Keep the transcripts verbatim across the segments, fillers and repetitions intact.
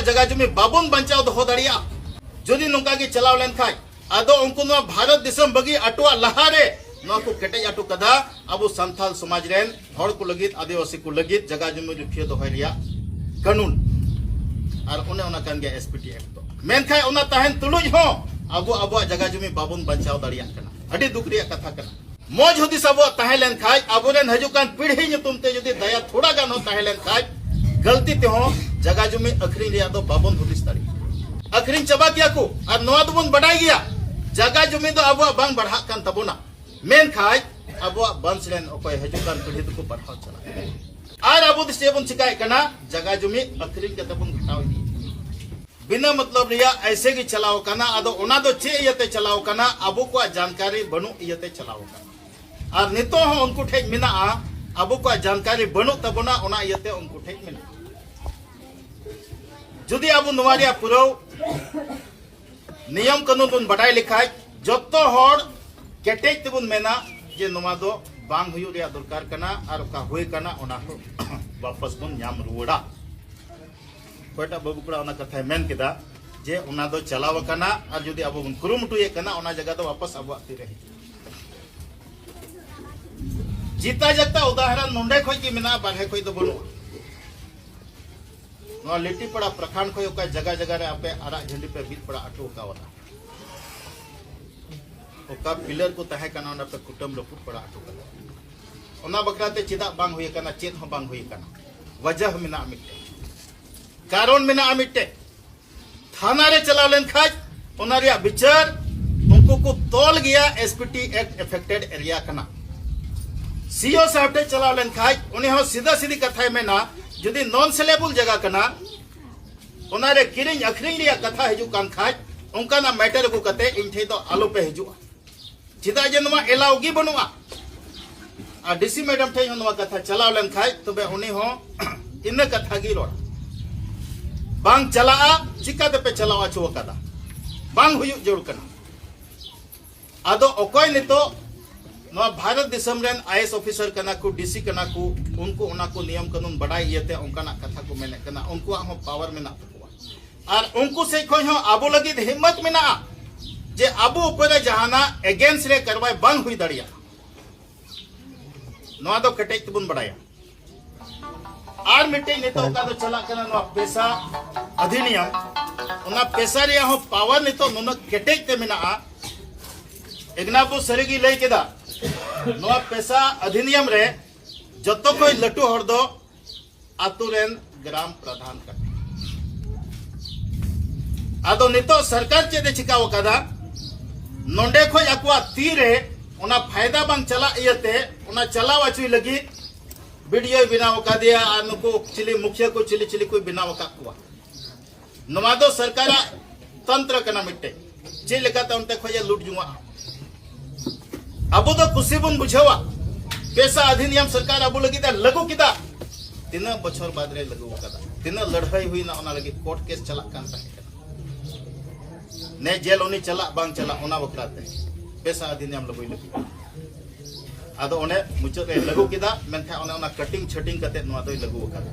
ᱡᱟᱭᱜᱟ ᱡᱩᱢᱤ ᱵᱟᱵᱚᱱ ᱵᱟᱧᱪᱟᱣ ᱫᱚᱦᱚ ᱫᱟᱲᱮᱭᱟᱜᱼᱟ᱾ ᱡᱩᱫᱤ ᱱᱚᱝᱠᱟ ᱜᱮ ᱪᱟᱞᱟᱣ ᱞᱮᱱᱠᱷᱟᱱ, ᱟᱫᱚ ᱩᱱᱠᱩ ᱱᱚᱣᱟ ᱵᱷᱟᱨᱚᱛ ᱫᱤᱥᱚᱢ ᱵᱟᱹᱜᱤ ᱟᱴᱚᱣᱟᱜ ᱞᱟᱦᱟᱨᱮ ᱱᱚᱣᱟ ᱠᱚ ᱠᱮᱴᱮᱡ ᱟᱴᱚ ᱠᱟᱫᱟ ᱟᱵᱚ ᱥᱟᱱᱛᱟᱞ ᱥᱚᱢᱟᱡᱽ ᱨᱮᱱ ᱦᱚᱲ ᱠᱚ ᱞᱟᱹᱜᱤᱫ, ᱟᱹᱫᱤᱵᱟᱹᱥᱤ ᱠᱚ ᱞᱟᱹᱜᱤᱫ ᱡᱟᱭᱜᱟ ᱡᱩᱢᱤ ᱨᱩᱠᱷᱤᱭᱟᱹ ᱫᱚᱦᱚᱭ ᱨᱮᱭᱟᱜ ᱠᱟᱹᱱᱩᱱ᱾ ᱟᱨ ᱚᱱᱮ ᱚᱱᱟ ᱠᱟᱱ ᱜᱮᱭᱟ ᱮᱥ ᱯᱤ ᱴᱤ ᱮᱠᱴ ᱫᱚ᱾ ᱢᱮᱱᱠᱷᱟᱱ ᱚᱱᱟ ᱛᱟᱦᱮᱱ ᱛᱩᱞᱩᱡ ᱦᱚᱸ ᱟᱵᱚ ᱟᱵᱚᱣᱟᱜ ᱡᱟᱭᱜᱟ ᱡᱩᱢᱤ ᱵᱟᱵᱚᱱ ᱵᱟᱧᱪᱟᱣ ᱫᱟᱲᱮᱭᱟᱜ ᱠᱟᱱᱟ᱾ ᱟᱹᱰᱤ ᱫᱩᱠ ᱨᱮᱭᱟᱜ ᱠᱟᱛᱷᱟ ᱠᱟᱱᱟ᱾ ᱢᱚᱡᱽ ᱦᱩᱫᱤᱥ ᱟᱵᱚᱣᱟᱜ ᱛᱟᱦᱮᱸ ᱞᱮᱱ ᱠᱷᱟᱡ, ᱟᱵᱚᱨᱮᱱ ᱦᱤᱡᱩᱜ ᱠᱟᱱ ᱯᱤᱲᱦᱤ ᱧᱩᱛᱩᱢ ᱛᱮ ᱡᱩᱫᱤ ᱫᱟᱭᱟ ᱛᱷᱚᱲᱟ ᱜᱟᱱ ᱦᱚᱸ ᱛᱟᱦᱮᱸ ᱞᱮᱱ ᱠᱷᱟᱡ, ᱜᱟᱹᱞᱛᱤ ᱛᱮᱦᱚᱸ ᱡᱟᱭᱜᱟ ᱡᱩᱢᱤ ᱟᱹᱠᱷᱨᱤᱧ ᱨᱮᱭᱟᱜ ᱫᱚ ᱵᱟᱵᱚᱱ ᱦᱩᱫᱤᱥ ᱫᱟᱲᱮᱭᱟᱜᱼᱟ᱾ ᱟᱹᱠᱷᱨᱤᱧ ᱪᱟᱵᱟ ᱠᱮᱭᱟ ᱠᱚ᱾ ᱟᱨ ᱱᱚᱣᱟ ᱫᱚᱵᱚᱱ ᱵᱟᱰᱟᱭ ᱜᱮᱭᱟ, ᱡᱟᱭᱜᱟ ᱡᱩᱢᱤ ᱫᱚ ᱟᱵᱚᱣᱟᱜ ᱵᱟᱝ ᱵᱟᱲᱦᱟᱜ ᱠᱟᱱ ᱛᱟᱵᱚᱱᱟ, ᱢᱮᱱᱠᱷᱟᱡ ᱟᱵᱚᱣᱟᱜ ᱵᱚᱝᱥ ᱨᱮᱱ ᱚᱠᱚᱭ ᱦᱤᱡᱩᱜ ᱠᱟᱱ ᱯᱤᱲᱦᱤ ᱫᱚᱠᱚ ᱵᱟᱲᱦᱟᱣ ᱪᱟᱞᱟᱜ ᱠᱟᱱᱟ᱾ ᱟᱨ ᱟᱵᱚ ᱫᱚ ᱪᱮᱫ ᱵᱚᱱ ᱪᱤᱠᱟᱭᱮᱫ ᱠᱟᱱᱟ? ᱡᱟᱭᱜᱟ ᱡᱩᱢᱤ ᱟᱹᱠᱷᱨᱤᱧ ᱠᱟᱛᱮ ᱵᱚᱱ ᱜᱷᱟᱴᱟᱣ ᱤᱫᱤᱭᱮᱫ ᱠᱟᱱᱟ᱾ ᱵᱤᱱᱟᱹ ᱢᱚᱛᱞᱚᱵ ᱨᱮᱭᱟᱜ ᱮᱭᱥᱮ ᱜᱮ ᱪᱟᱞᱟᱣ ᱠᱟᱱᱟ᱾ ᱟᱫᱚ ᱚᱱᱟ ᱫᱚ ᱪᱮᱫ ᱤᱭᱟᱹᱛᱮ ᱪᱟᱞᱟᱣ ᱠᱟᱱᱟ? ᱟᱵᱚ ᱠᱚᱣᱟᱜ ᱡᱟᱱᱠᱟᱨᱤ ᱵᱟᱹᱱᱩᱜ ᱤᱭᱟᱹᱛᱮ ᱪᱟᱞᱟᱣ ᱠᱟᱱᱟ᱾ ᱟᱨ ᱱᱤᱛᱚᱜ ᱦᱚᱸ ᱩᱱᱠᱩ ᱴᱷᱮᱡ ᱢᱮᱱᱟᱜᱼᱟ, ᱟᱵᱚ ᱠᱚᱣᱟᱜ ᱡᱟᱱᱠᱟᱨᱤ ᱵᱟᱹᱱᱩᱜ ᱛᱟᱵᱚᱱᱟ, ᱚᱱᱟ ᱤᱭᱟᱹᱛᱮ ᱩᱱᱠᱩ ᱴᱷᱮᱡ ᱢᱮᱱᱟᱜᱼᱟ᱾ ᱡᱩᱫᱤ ᱟᱵᱚ ᱱᱚᱣᱟ ᱨᱮᱭᱟᱜ ᱯᱩᱨᱟᱹᱣ ᱱᱤᱭᱚᱢ ᱠᱟᱹᱱᱩᱱ ᱵᱚᱱ ᱵᱟᱰᱟᱭ ᱞᱮᱠᱷᱟᱡ, ᱡᱚᱛᱚ ᱦᱚᱲ ᱠᱮᱴᱮᱡ ᱛᱮᱵᱚᱱ ᱢᱮᱱᱟ ᱡᱮ ᱱᱚᱣᱟ ᱫᱚ ᱵᱟᱝ ᱦᱩᱭᱩᱜ ᱨᱮᱭᱟᱜ ᱫᱚᱨᱠᱟᱨ ᱠᱟᱱᱟ, ᱟᱨ ᱚᱠᱟ ᱦᱩᱭ ᱠᱟᱱᱟ ᱚᱱᱟ ᱦᱚᱸ ᱣᱟᱯᱟᱥ ᱵᱚᱱ ᱧᱟᱢ ᱨᱩᱣᱟᱹᱲᱟ᱾ ᱚᱠᱚᱭᱴᱟᱜ ᱵᱟᱹᱵᱩ ᱠᱚᱲᱟ ᱚᱱᱟ ᱠᱟᱛᱷᱟᱭ ᱢᱮᱱ ᱠᱮᱫᱟ ᱡᱮ ᱚᱱᱟ ᱫᱚ ᱪᱟᱞᱟᱣ ᱟᱠᱟᱱᱟ, ᱟᱨ ᱡᱩᱫᱤ ᱟᱵᱚ ᱵᱚᱱ ᱠᱩᱨᱩᱢᱩᱴᱩᱭᱮᱫ ᱠᱟᱱᱟ, ᱚᱱᱟ ᱡᱟᱭᱜᱟ ᱫᱚ ᱣᱟᱯᱟᱥ ᱟᱵᱚᱣᱟᱜ ᱛᱤᱨᱮ ᱦᱤᱡᱩᱜᱼᱟ᱾ ᱡᱤᱛᱟ ᱡᱟᱜᱛᱟ ᱩᱫᱟᱦᱚᱨᱚᱱ ᱱᱚᱰᱮ ᱠᱷᱚᱡ ᱜᱮ ᱢᱮᱱᱟᱜᱼᱟ, ᱵᱟᱨᱦᱮ ᱠᱷᱚᱡ ᱫᱚ ᱵᱟᱹᱱᱩᱜᱼᱟ᱾ ᱱᱚᱣᱟ ᱞᱤᱴᱤᱯᱟᱲᱟ ᱯᱨᱚᱠᱷᱟᱱᱰ ᱠᱷᱚᱡ ᱚᱠᱟ ᱡᱟᱭᱜᱟ ᱡᱟᱭᱜᱟ ᱨᱮ ᱟᱯᱮ ᱟᱨᱟᱜ ᱡᱷᱟᱹᱱᱰᱤ ᱯᱮ ᱵᱤᱫ ᱵᱟᱲᱟ ᱦᱚᱴᱚ ᱠᱟᱣᱫᱟ, ᱚᱠᱟ ᱯᱤᱞᱟᱨ ᱠᱚ ᱛᱟᱦᱮᱸ ᱠᱟᱱᱟ, ᱚᱱᱟ ᱯᱮ ᱠᱩᱴᱟᱹᱢ ᱨᱟᱹᱯᱩᱫ ᱵᱟᱲᱟ ᱦᱚᱴᱚ ᱠᱟᱫᱟ, ᱚᱱᱟ ᱵᱟᱠᱷᱨᱟ ᱛᱮ ᱪᱮᱫᱟᱜ ᱵᱟᱝ ᱦᱩᱭ ᱟᱠᱟᱱᱟ? ᱪᱮᱫ ᱦᱚᱸ ᱵᱟᱝ ᱦᱩᱭ ᱟᱠᱟᱱᱟ᱾ ᱣᱟᱡᱟᱦ ᱢᱮᱱᱟᱜᱼᱟ ᱢᱤᱫᱴᱮᱱ, ᱠᱟᱨᱚᱱ ᱢᱮᱱᱟᱜᱼᱟ ᱢᱤᱫᱴᱮᱱ᱾ ᱛᱷᱟᱱᱟ ᱨᱮ ᱪᱟᱞᱟᱣ ᱞᱮᱱᱠᱷᱟᱡ ᱚᱱᱟ ᱨᱮᱭᱟᱜ ᱵᱤᱪᱟᱹᱨ, ᱩᱱᱠᱩ ᱠᱚ ᱛᱚᱞ ᱜᱮᱭᱟ, S P T act affected area ᱠᱟᱱᱟ᱾ ᱥᱤ ᱳ ᱥᱟᱦᱮᱵ ᱴᱷᱮᱡ ᱪᱟᱞᱟᱣ ᱞᱮᱱᱠᱷᱟᱡ ᱩᱱᱤ ᱦᱚᱸ ᱥᱤᱫᱷᱟᱹ ᱥᱤᱫᱷᱤ ᱠᱟᱛᱷᱟᱭ ᱢᱮᱱᱟ, ᱡᱩᱫᱤ ᱱᱚᱱ ᱥᱮᱞᱮᱵᱩᱞ ᱡᱟᱭᱜᱟ ᱠᱟᱱᱟ, ᱚᱱᱟ ᱨᱮ ᱠᱤᱨᱤᱧ ᱟᱹᱠᱷᱨᱤᱧ ᱨᱮᱭᱟᱜ ᱠᱟᱛᱷᱟ ᱦᱤᱡᱩᱜ ᱠᱟᱱ ᱠᱷᱟᱡ, ᱚᱱᱠᱟᱱᱟᱜ ᱢᱮᱴᱟᱨ ᱟᱹᱜᱩ ᱠᱟᱛᱮ ᱤᱧ ᱴᱷᱮᱡ ᱫᱚ ᱟᱞᱚ ᱯᱮ ᱦᱤᱡᱩᱜᱼᱟ, ᱪᱮᱫᱟᱜ ᱡᱮ ᱱᱚᱣᱟ ᱮᱞᱟᱣ ᱜᱮ ᱵᱟᱹᱱᱩᱜᱼᱟ᱾ ᱟᱨ ᱰᱤ ᱥᱤ ᱢᱮᱰᱟᱢ ᱴᱷᱮᱡ ᱦᱚᱸ ᱱᱚᱣᱟ ᱠᱟᱛᱷᱟ ᱪᱟᱞᱟᱣ ᱞᱮᱱᱠᱷᱟᱡ, ᱛᱚᱵᱮ ᱩᱱᱤ ᱦᱚᱸ ᱤᱱᱟᱹ ᱠᱟᱛᱷᱟ ᱜᱮ ᱨᱚᱲᱟ, ᱵᱟᱝ ᱪᱟᱞᱟᱜᱼᱟ᱾ ᱪᱤᱠᱟ ᱛᱮᱯᱮ ᱪᱟᱞᱟᱣ ᱦᱚᱪᱚ ᱟᱠᱟᱫᱟ? ᱵᱟᱝ ᱦᱩᱭᱩᱜ ᱡᱟᱹᱨᱩᱲ ᱠᱟᱱᱟ᱾ ᱟᱫᱚ ᱚᱠᱚᱭ ᱱᱤᱛᱚᱜ ᱱᱚᱣᱟ ᱵᱷᱟᱨᱚᱛ ᱫᱤᱥᱚᱢ ᱨᱮᱱ ᱟᱭ ᱮᱥ ᱚᱯᱷᱤᱥᱟᱨ ᱠᱟᱱᱟ ᱠᱚ, ᱰᱤ ᱥᱤ ᱠᱟᱱᱟ ᱠᱚ, ᱩᱱᱠᱩ ᱚᱱᱟ ᱠᱚ ᱱᱤᱭᱚᱢ ᱠᱟᱹᱱᱩᱱ ᱵᱟᱰᱟᱭ ᱤᱭᱟᱹᱛᱮ ᱚᱱᱠᱟᱱᱟᱜ ᱠᱟᱛᱷᱟ ᱠᱚ ᱢᱮᱱᱮᱫ ᱠᱟᱱᱟ, ᱩᱱᱠᱩᱣᱟᱜ ᱦᱚᱸ ᱯᱟᱣᱟᱨ ᱢᱮᱱᱟᱜ ᱛᱟᱠᱚᱣᱟ᱾ ᱟᱨ ᱩᱱᱠᱩ ᱥᱮᱫ ᱠᱷᱚᱱ ᱦᱚᱸ ᱟᱵᱚ ᱞᱟᱹᱜᱤᱫ ᱦᱤᱢᱢᱚᱛ ᱢᱮᱱᱟᱜᱼᱟ ᱡᱮ ᱟᱵᱚ ᱩᱯᱚᱨ ᱨᱮ ᱡᱟᱦᱟᱱᱟᱜ against ᱨᱮ ᱠᱟᱨᱣᱟᱭ ᱵᱟᱝ ᱦᱩᱭ ᱫᱟᱲᱮᱭᱟᱜᱼᱟ᱾ ᱱᱚᱣᱟ ᱫᱚ ᱠᱮᱴᱮᱡ ᱛᱮᱵᱚᱱ ᱵᱟᱲᱟᱭᱟ᱾ ᱟᱨ ᱢᱤᱫᱴᱮᱡ ᱱᱤᱛᱚᱜ ᱚᱠᱟ ᱫᱚ ᱪᱟᱞᱟᱜ ᱠᱟᱱᱟ ᱱᱚᱣᱟ ᱯᱮᱥᱟ ᱚᱫᱷᱤᱱᱤᱭᱚᱢ, ᱚᱱᱟ ᱯᱮᱥᱟ ᱨᱮᱭᱟᱜ ᱦᱚᱸ power ᱱᱤᱛᱚᱜ ᱱᱩᱱᱟᱹᱜ ᱠᱮᱴᱮᱡ ᱛᱮ ᱢᱮᱱᱟᱜᱼᱟ᱾ ᱮᱜᱱᱟᱵᱩ ᱥᱟᱹᱨᱤ ᱜᱮ ᱞᱟᱹᱭ ᱠᱮᱫᱟ, ᱱᱚᱣᱟ ᱯᱮᱥᱟ ᱚᱫᱷᱤᱱᱤᱭᱚᱢ ᱨᱮ ᱡᱚᱛᱚ ᱠᱷᱚᱱ ᱞᱟᱹᱴᱩ ᱦᱚᱲ ᱫᱚ ᱟᱛᱳ ᱨᱮᱱ ᱜᱨᱟᱢ ᱯᱨᱟᱫᱷᱟᱱ ᱠᱟᱱᱟ᱾ ᱟᱫᱚ ᱱᱤᱛᱚᱜ ᱥᱚᱨᱠᱟᱨ ᱪᱮᱫ ᱮ ᱪᱤᱠᱟᱹᱣ ᱟᱠᱟᱫᱟ, ᱱᱚᱰᱮ ᱠᱷᱚᱱ ᱟᱠᱚᱣᱟᱜ ᱛᱤ ᱨᱮ ᱚᱱᱟ ᱯᱷᱟᱭᱫᱟ ᱵᱟᱝ ᱪᱟᱞᱟᱜ ᱤᱭᱟᱹᱛᱮ ᱚᱱᱟ ᱪᱟᱞᱟᱣ ᱦᱚᱪᱚᱭ ᱞᱟᱹᱜᱤᱫ ᱵᱤᱰᱤᱳᱭ ᱵᱮᱱᱟᱣ ᱟᱠᱟᱫᱮᱭᱟ ᱟᱨ ᱱᱩᱠᱩ ᱪᱤᱞᱤ ᱢᱩᱠᱷᱤᱭᱟᱹ ᱠᱚ ᱪᱤᱞᱤ ᱪᱤᱞᱤ ᱠᱚᱭ ᱵᱮᱱᱟᱣ ᱟᱠᱟᱫ ᱠᱚᱣᱟ᱾ ᱱᱚᱣᱟ ᱫᱚ ᱥᱚᱨᱠᱟᱨᱟᱜ ᱛᱚᱱᱛᱨᱚ ᱠᱟᱱᱟ ᱢᱤᱫᱴᱮᱡ, ᱪᱮᱫ ᱞᱮᱠᱟᱛᱮ ᱚᱱᱛᱮ ᱠᱷᱚᱱ ᱮ ᱞᱩᱴ ᱡᱚᱝᱟᱜᱼᱟ᱾ ᱟᱵᱚ ᱫᱚ ᱠᱩᱥᱤ ᱵᱚᱱ ᱵᱩᱡᱷᱟᱹᱣᱟ, ᱯᱮᱥᱟ ᱚᱫᱷᱤᱱᱤᱭᱚᱢ ᱥᱚᱨᱠᱟᱨ ᱟᱵᱚ ᱞᱟᱹᱜᱤᱫ ᱮ ᱞᱟᱹᱜᱩ ᱠᱮᱫᱟ᱾ ᱛᱤᱱᱟᱹᱜ ᱵᱚᱪᱷᱚᱨ ᱵᱟᱫ ᱨᱮ ᱞᱟᱹᱜᱩ ᱟᱠᱟᱫᱟ, ᱛᱤᱱᱟᱹᱜ ᱞᱟᱹᱲᱦᱟᱹᱭ ᱦᱩᱭᱱᱟ ᱚᱱᱟ ᱞᱟᱹᱜᱤᱫ, ᱠᱳᱨᱴ ᱠᱮᱥ ᱪᱟᱞᱟᱜ ᱠᱟᱱ ᱛᱟᱦᱮᱸ ᱠᱟᱱᱟ᱾ ᱱᱮ ᱡᱮᱞ ᱩᱱᱤ ᱪᱟᱞᱟᱜ ᱵᱟᱝ ᱪᱟᱞᱟᱜ ᱚᱱᱟ ᱵᱟᱠᱷᱨᱟ ᱛᱮ ᱯᱮᱥᱟ ᱚᱫᱷᱤᱱᱤᱭᱚᱢ ᱞᱟᱹᱜᱩᱭ ᱞᱟᱹᱜᱤᱫ᱾ ᱟᱫᱚ ᱚᱱᱮ ᱢᱩᱪᱟᱹᱫ ᱨᱮ ᱞᱟᱹᱜᱩ ᱠᱮᱫᱟ, ᱢᱮᱱᱠᱷᱟᱱ ᱚᱱᱮ ᱚᱱᱟ ᱠᱟᱴᱤᱝ ᱪᱷᱟᱴᱤᱝ ᱠᱟᱛᱮ ᱱᱚᱣᱟ ᱫᱚᱭ ᱞᱟᱹᱜᱩ ᱟᱠᱟᱫᱟ᱾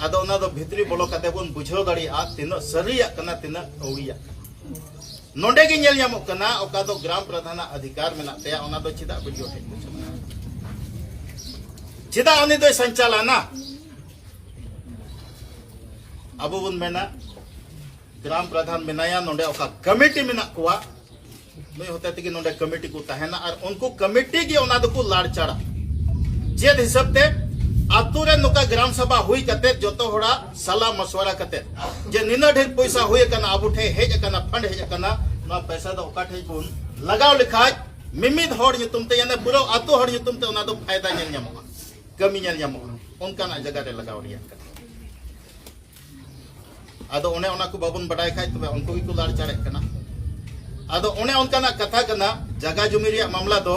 ᱟᱫᱚ ᱚᱱᱟ ᱫᱚ ᱵᱷᱤᱛᱨᱤ ᱵᱚᱞᱚ ᱠᱟᱛᱮ ᱵᱚᱱ ᱵᱩᱡᱷᱟᱹᱣ ᱫᱟᱲᱮᱭᱟᱜᱼᱟ ᱛᱤᱱᱟᱹᱜ ᱥᱟᱹᱨᱤᱭᱟᱜ ᱠᱟᱱᱟ, ᱛᱤᱱᱟᱹᱜ ᱟᱹᱣᱲᱤᱭᱟᱜ ᱠᱟᱱᱟ᱾ ᱱᱚᱰᱮ ᱜᱮ ᱧᱮᱞ ᱧᱟᱢᱚᱜ ᱠᱟᱱᱟ, ᱚᱠᱟ ᱫᱚ ᱜᱨᱟᱢ ᱯᱨᱟᱫᱷᱟᱱᱟᱜ ᱚᱫᱷᱤᱠᱟᱨ ᱢᱮᱱᱟᱜ ᱛᱟᱭᱟ, ᱚᱱᱟ ᱫᱚ ᱪᱮᱫᱟᱜ ᱵᱤᱰᱤᱳ ᱴᱷᱮᱱ ᱠᱚ ᱪᱟᱞᱟᱜᱼᱟ? ᱪᱮᱫᱟᱜ ᱩᱱᱤ ᱫᱚᱭ ᱥᱚᱧᱪᱟᱞᱟᱱᱟ? ᱟᱵᱚ ᱵᱚᱱ ᱢᱮᱱᱟ, ᱜᱨᱟᱢ ᱯᱨᱟᱫᱷᱟᱱ ᱢᱮᱱᱟᱭᱟ, ᱱᱚᱰᱮ ᱚᱠᱟ ᱠᱚᱢᱤᱴᱤ ᱢᱮᱱᱟᱜ ᱠᱚᱣᱟ, ᱱᱩᱭ ᱦᱚᱛᱮ ᱛᱮᱜᱮ ᱱᱚᱰᱮ ᱠᱚᱢᱤᱴᱤ ᱠᱚ ᱛᱟᱦᱮᱱᱟ ᱟᱨ ᱩᱱᱠᱩ ᱠᱚᱢᱤᱴᱤ ᱜᱮ ᱚᱱᱟ ᱫᱚᱠᱚ ᱞᱟᱲᱪᱟᱲᱟ᱾ ᱪᱮᱫ ᱦᱤᱥᱟᱹᱵ ᱛᱮ? ᱟᱛᱳ ᱨᱮ ᱱᱚᱝᱠᱟ ᱜᱨᱟᱢ ᱥᱚᱵᱷᱟ ᱦᱩᱭ ᱠᱟᱛᱮ, ᱡᱚᱛᱚ ᱦᱚᱲᱟᱜ ᱥᱟᱞᱟ ᱢᱚᱥᱣᱟᱨᱟ ᱠᱟᱛᱮ, ᱡᱮ ᱱᱤᱱᱟᱹᱜ ᱰᱷᱮᱨ ᱯᱚᱭᱥᱟ ᱦᱩᱭ ᱟᱠᱟᱱᱟ, ᱟᱵᱚ ᱴᱷᱮᱱ ᱦᱮᱡ ᱟᱠᱟᱱᱟ, ᱯᱷᱟᱱᱰ ᱦᱮᱡ ᱟᱠᱟᱱᱟ, ᱱᱚᱣᱟ ᱯᱚᱭᱥᱟ ᱫᱚ ᱚᱠᱟ ᱴᱷᱮᱱ ᱵᱚᱱ ᱞᱟᱜᱟᱣ ᱞᱮᱠᱷᱟᱡ ᱢᱤᱢᱤᱫ ᱦᱚᱲ ᱧᱩᱛᱩᱢ ᱛᱮ, ᱭᱟᱱᱮ ᱯᱩᱨᱟᱹ ᱟᱛᱳ ᱦᱚᱲ ᱧᱩᱛᱩᱢ ᱛᱮ ᱚᱱᱟ ᱫᱚ ᱯᱷᱟᱭᱫᱟ ᱧᱮᱞ ᱧᱟᱢᱚᱜᱼᱟ, ᱠᱟᱹᱢᱤ ᱧᱮᱞ ᱧᱟᱢᱚᱜᱼᱟ, ᱚᱱᱠᱟᱱᱟᱜ ᱡᱟᱭᱜᱟ ᱨᱮ ᱞᱟᱜᱟᱣ ᱨᱮᱭᱟᱜ ᱠᱟᱱᱟ᱾ ᱟᱫᱚ ᱚᱱᱮ ᱚᱱᱟ ᱠᱚ ᱵᱟᱵᱚᱱ ᱵᱟᱰᱟᱭ ᱠᱷᱟᱡ, ᱛᱚᱵᱮ ᱩᱱᱠᱩ ᱜᱮᱠᱚ ᱞᱟᱲᱪᱟᱲᱮᱫ ᱠᱟᱱᱟ᱾ ᱟᱫᱚ ᱚᱱᱮ ᱚᱱᱠᱟᱱᱟᱜ ᱠᱟᱛᱷᱟ ᱠᱟᱱᱟ, ᱡᱟᱜᱟ ᱡᱩᱢᱤ ᱨᱮᱭᱟᱜ ᱢᱟᱢᱞᱟ ᱫᱚ,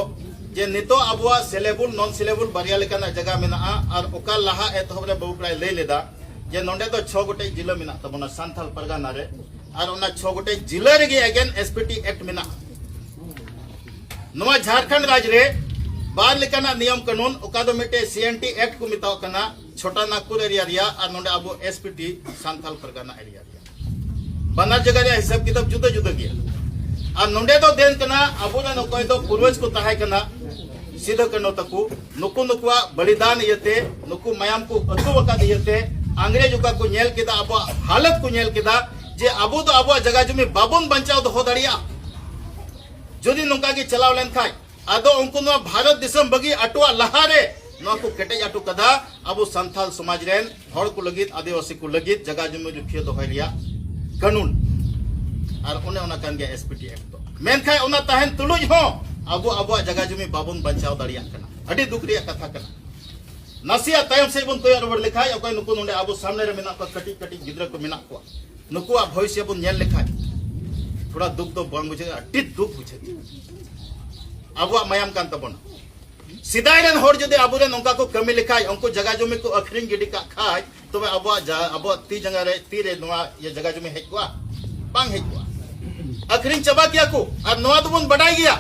ᱡᱮ ᱱᱤᱛᱚᱜ ᱟᱵᱚᱣᱟᱜ ᱥᱮᱞᱮᱵᱩᱞ, ᱱᱚᱱ ᱥᱮᱞᱮᱵᱩᱞ ᱵᱟᱨᱭᱟ ᱞᱮᱠᱟᱱᱟᱜ ᱡᱟᱜᱟ ᱢᱮᱱᱟᱜᱼᱟ᱾ ᱟᱨ ᱚᱠᱟ ᱞᱟᱦᱟ ᱮᱛᱚᱦᱚᱵ ᱨᱮ ᱵᱟᱹᱵᱩ ᱯᱨᱟᱭ ᱞᱟᱹᱭ ᱞᱮᱫᱟ ᱡᱮ ᱱᱚᱰᱮ ᱫᱚ ᱪᱷᱚ ᱜᱚᱴᱮᱡ ᱡᱤᱞᱟᱹ ᱢᱮᱱᱟᱜ ᱛᱟᱵᱚᱱᱟ ᱥᱟᱱᱛᱟᱞ ᱯᱟᱨᱜᱟᱱᱟ ᱨᱮ, ᱟᱨ ᱚᱱᱟ ᱪᱷᱚ ᱜᱚᱴᱮᱡ ᱡᱤᱞᱟᱹ ᱨᱮᱜᱮ again S P T Act ᱢᱮᱱᱟᱜᱼᱟ᱾ ᱱᱚᱣᱟ ᱡᱷᱟᱲᱠᱷᱚᱸᱰ ᱨᱟᱡᱽ ᱨᱮ ᱵᱟᱨ ᱞᱮᱠᱟᱱᱟᱜ ᱱᱤᱭᱚᱢ ᱠᱟᱹᱱᱩᱱ, ᱚᱠᱟ ᱫᱚ ᱢᱤᱫᱴᱮᱡ C N T Act ᱠᱚ ᱢᱮᱛᱟᱣᱟᱜ ᱠᱟᱱᱟ, ᱪᱷᱳᱴᱟ ᱱᱟᱜᱽᱯᱩᱨ ᱮᱨᱤᱭᱟ ᱨᱮᱭᱟᱜ, ᱟᱨ ᱱᱚᱰᱮ ᱟᱵᱚ S P T ᱥᱟᱱᱛᱟᱞ ᱯᱟᱨᱜᱟᱱᱟ ᱮᱨᱤᱭᱟ ᱨᱮᱭᱟᱜ᱾ ᱵᱟᱱᱟᱨ ᱡᱟᱭᱜᱟ ᱨᱮᱭᱟᱜ ᱦᱤᱥᱟᱹᱵ ᱠᱤᱛᱟᱹᱵ ᱡᱩᱫᱟᱹ ᱡᱩᱫᱟᱹ ᱜᱮᱭᱟ᱾ ᱟᱨ ᱱᱚᱰᱮ ᱫᱚ ᱫᱮᱱ ᱠᱟᱱᱟ, ᱟᱵᱚᱨᱮᱱ ᱚᱠᱚᱭ ᱫᱚ ᱯᱩᱨᱵᱚᱡᱽ ᱠᱚ ᱛᱟᱦᱮᱸ ᱠᱟᱱᱟ, ᱥᱤᱫᱷᱩ ᱠᱟᱹᱱᱦᱩ ᱛᱟᱠᱚ, ᱱᱩᱠᱩ ᱱᱩᱠᱩᱣᱟᱜ ᱵᱚᱞᱤᱫᱟᱱ ᱤᱭᱟᱹᱛᱮ, ᱱᱩᱠᱩ ᱢᱟᱭᱟᱢ ᱠᱚ ᱟᱹᱛᱩ ᱟᱠᱟᱫ ᱤᱭᱟᱹᱛᱮ, ᱟᱝᱨᱮᱡᱽ ᱚᱠᱟ ᱠᱚ ᱧᱮᱞ ᱠᱮᱫᱟ, ᱟᱵᱚᱣᱟᱜ ᱦᱟᱞᱚᱛ ᱠᱚ ᱧᱮᱞ ᱠᱮᱫᱟ, ᱡᱮ ᱟᱵᱚ ᱫᱚ ᱟᱵᱚᱣᱟᱜ ᱡᱟᱭᱜᱟ ᱡᱩᱢᱤ ᱵᱟᱵᱚᱱ ᱵᱟᱧᱪᱟᱣ ᱫᱚᱦᱚ ᱫᱟᱲᱮᱭᱟᱜᱼᱟ᱾ ᱡᱩᱫᱤ ᱱᱚᱝᱠᱟ ᱜᱮ ᱪᱟᱞᱟᱣ ᱞᱮᱱᱠᱷᱟᱡ, ᱟᱫᱚ ᱩᱱᱠᱩ ᱱᱚᱣᱟ ᱵᱷᱟᱨᱚᱛ ᱫᱤᱥᱚᱢ ᱵᱟᱹᱜᱤ ᱟᱴᱚᱣᱟᱜ ᱞᱟᱦᱟᱨᱮ ᱱᱚᱣᱟ ᱠᱚ ᱠᱮᱴᱮᱡ ᱟᱴᱚ ᱠᱟᱫᱟ ᱟᱵᱚ ᱥᱟᱱᱛᱟᱞ ᱥᱚᱢᱟᱡᱽ ᱨᱮᱱ ᱦᱚᱲ ᱠᱚ ᱞᱟᱹᱜᱤᱫ, ᱟᱹᱫᱤᱵᱟᱹᱥᱤ ᱠᱚ ᱞᱟᱹᱜᱤᱫ ᱡᱟᱭᱜᱟ ᱡᱩᱢᱤ ᱨᱩᱠᱷᱤᱭᱟᱹ ᱫᱚᱦᱚᱭ ᱨᱮᱭᱟᱜ ᱠᱟᱹᱱᱩᱱ᱾ ᱟᱨ ᱚᱱᱮ ᱚᱱᱟ ᱠᱟᱱ ᱜᱮᱭᱟ S P T Act ᱫᱚ᱾ ᱢᱮᱱᱠᱷᱟᱱ ᱚᱱᱟ ᱛᱟᱦᱮᱱ ᱛᱩᱞᱩᱡ ᱦᱚᱸ ᱟᱵᱚ ᱟᱵᱚᱣᱟᱜ ᱡᱟᱭᱜᱟ ᱡᱩᱢᱤ ᱵᱟᱵᱚᱱ ᱵᱟᱧᱪᱟᱣ ᱫᱟᱲᱮᱭᱟᱜ ᱠᱟᱱᱟ᱾ ᱟᱹᱰᱤ ᱫᱩᱠ ᱨᱮᱭᱟᱜ ᱠᱟᱛᱷᱟ ᱠᱟᱱᱟ᱾ ᱱᱟᱥᱮᱭᱟᱜ ᱛᱟᱭᱚᱢ ᱥᱮᱫ ᱵᱚᱱ ᱠᱚᱭᱚᱜ ᱨᱩᱣᱟᱹᱲ ᱞᱮᱠᱷᱟᱡ, ᱚᱠᱚᱭ ᱱᱩᱠᱩ ᱱᱚᱰᱮ ᱟᱵᱚ ᱥᱟᱢᱱᱮ ᱨᱮ ᱢᱮᱱᱟᱜ ᱠᱚᱣᱟ, ᱠᱟᱹᱴᱤᱡ ᱠᱟᱹᱴᱤᱡ ᱜᱤᱫᱽᱨᱟᱹ ᱠᱚ ᱢᱮᱱᱟᱜ ᱠᱚᱣᱟ, ᱱᱩᱠᱩᱣᱟᱜ ᱵᱷᱚᱵᱤᱥᱥᱚ ᱵᱚᱱ ᱧᱮᱞ ᱞᱮᱠᱷᱟᱡ ᱛᱷᱚᱲᱟ ᱫᱩᱠ ᱫᱚ ᱵᱟᱝ ᱵᱩᱡᱷᱟᱹᱜᱼᱟ? ᱟᱹᱰᱤ ᱫᱩᱠ ᱵᱩᱡᱷᱟᱹᱜᱼᱟ᱾ ᱟᱵᱚᱣᱟᱜ ᱢᱟᱭᱟᱢ ᱠᱟᱱ ᱛᱟᱵᱚᱱᱟ᱾ ᱥᱮᱫᱟᱭ ᱨᱮᱱ ᱦᱚᱲ ᱡᱩᱫᱤ ᱟᱵᱚᱨᱮᱱ ᱚᱱᱠᱟ ᱠᱚ ᱠᱟᱹᱢᱤ ᱞᱮᱠᱷᱟᱡ, ᱩᱱᱠᱩ ᱡᱟᱭᱜᱟ ᱡᱩᱢᱤ ᱠᱚ ᱟᱹᱠᱷᱨᱤᱧ ᱜᱤᱰᱤ ᱠᱟᱜ ᱠᱷᱟᱡ, ᱛᱚᱵᱮ ᱟᱵᱚᱣᱟᱜ ᱡᱟ-, ᱟᱵᱚᱣᱟᱜ ᱛᱤ ᱡᱟᱸᱜᱟ ᱨᱮ, ᱛᱤ ᱨᱮ ᱱᱚᱣᱟ ᱤᱭᱟᱹ ᱡᱟᱭᱜᱟ ᱡᱩᱢᱤ ᱦᱮᱡ ᱠᱚᱜᱼᱟ? ᱵᱟᱝ ᱦᱮᱡ ᱠᱚᱜᱼᱟ᱾ ᱟᱹᱠᱷᱨᱤᱧ ᱪᱟᱵᱟ ᱠᱮᱭᱟ ᱠᱚ᱾ ᱟᱨ ᱱᱚᱣᱟ ᱫᱚᱵᱚᱱ ᱵᱟᱰᱟᱭ ᱜᱮᱭᱟ,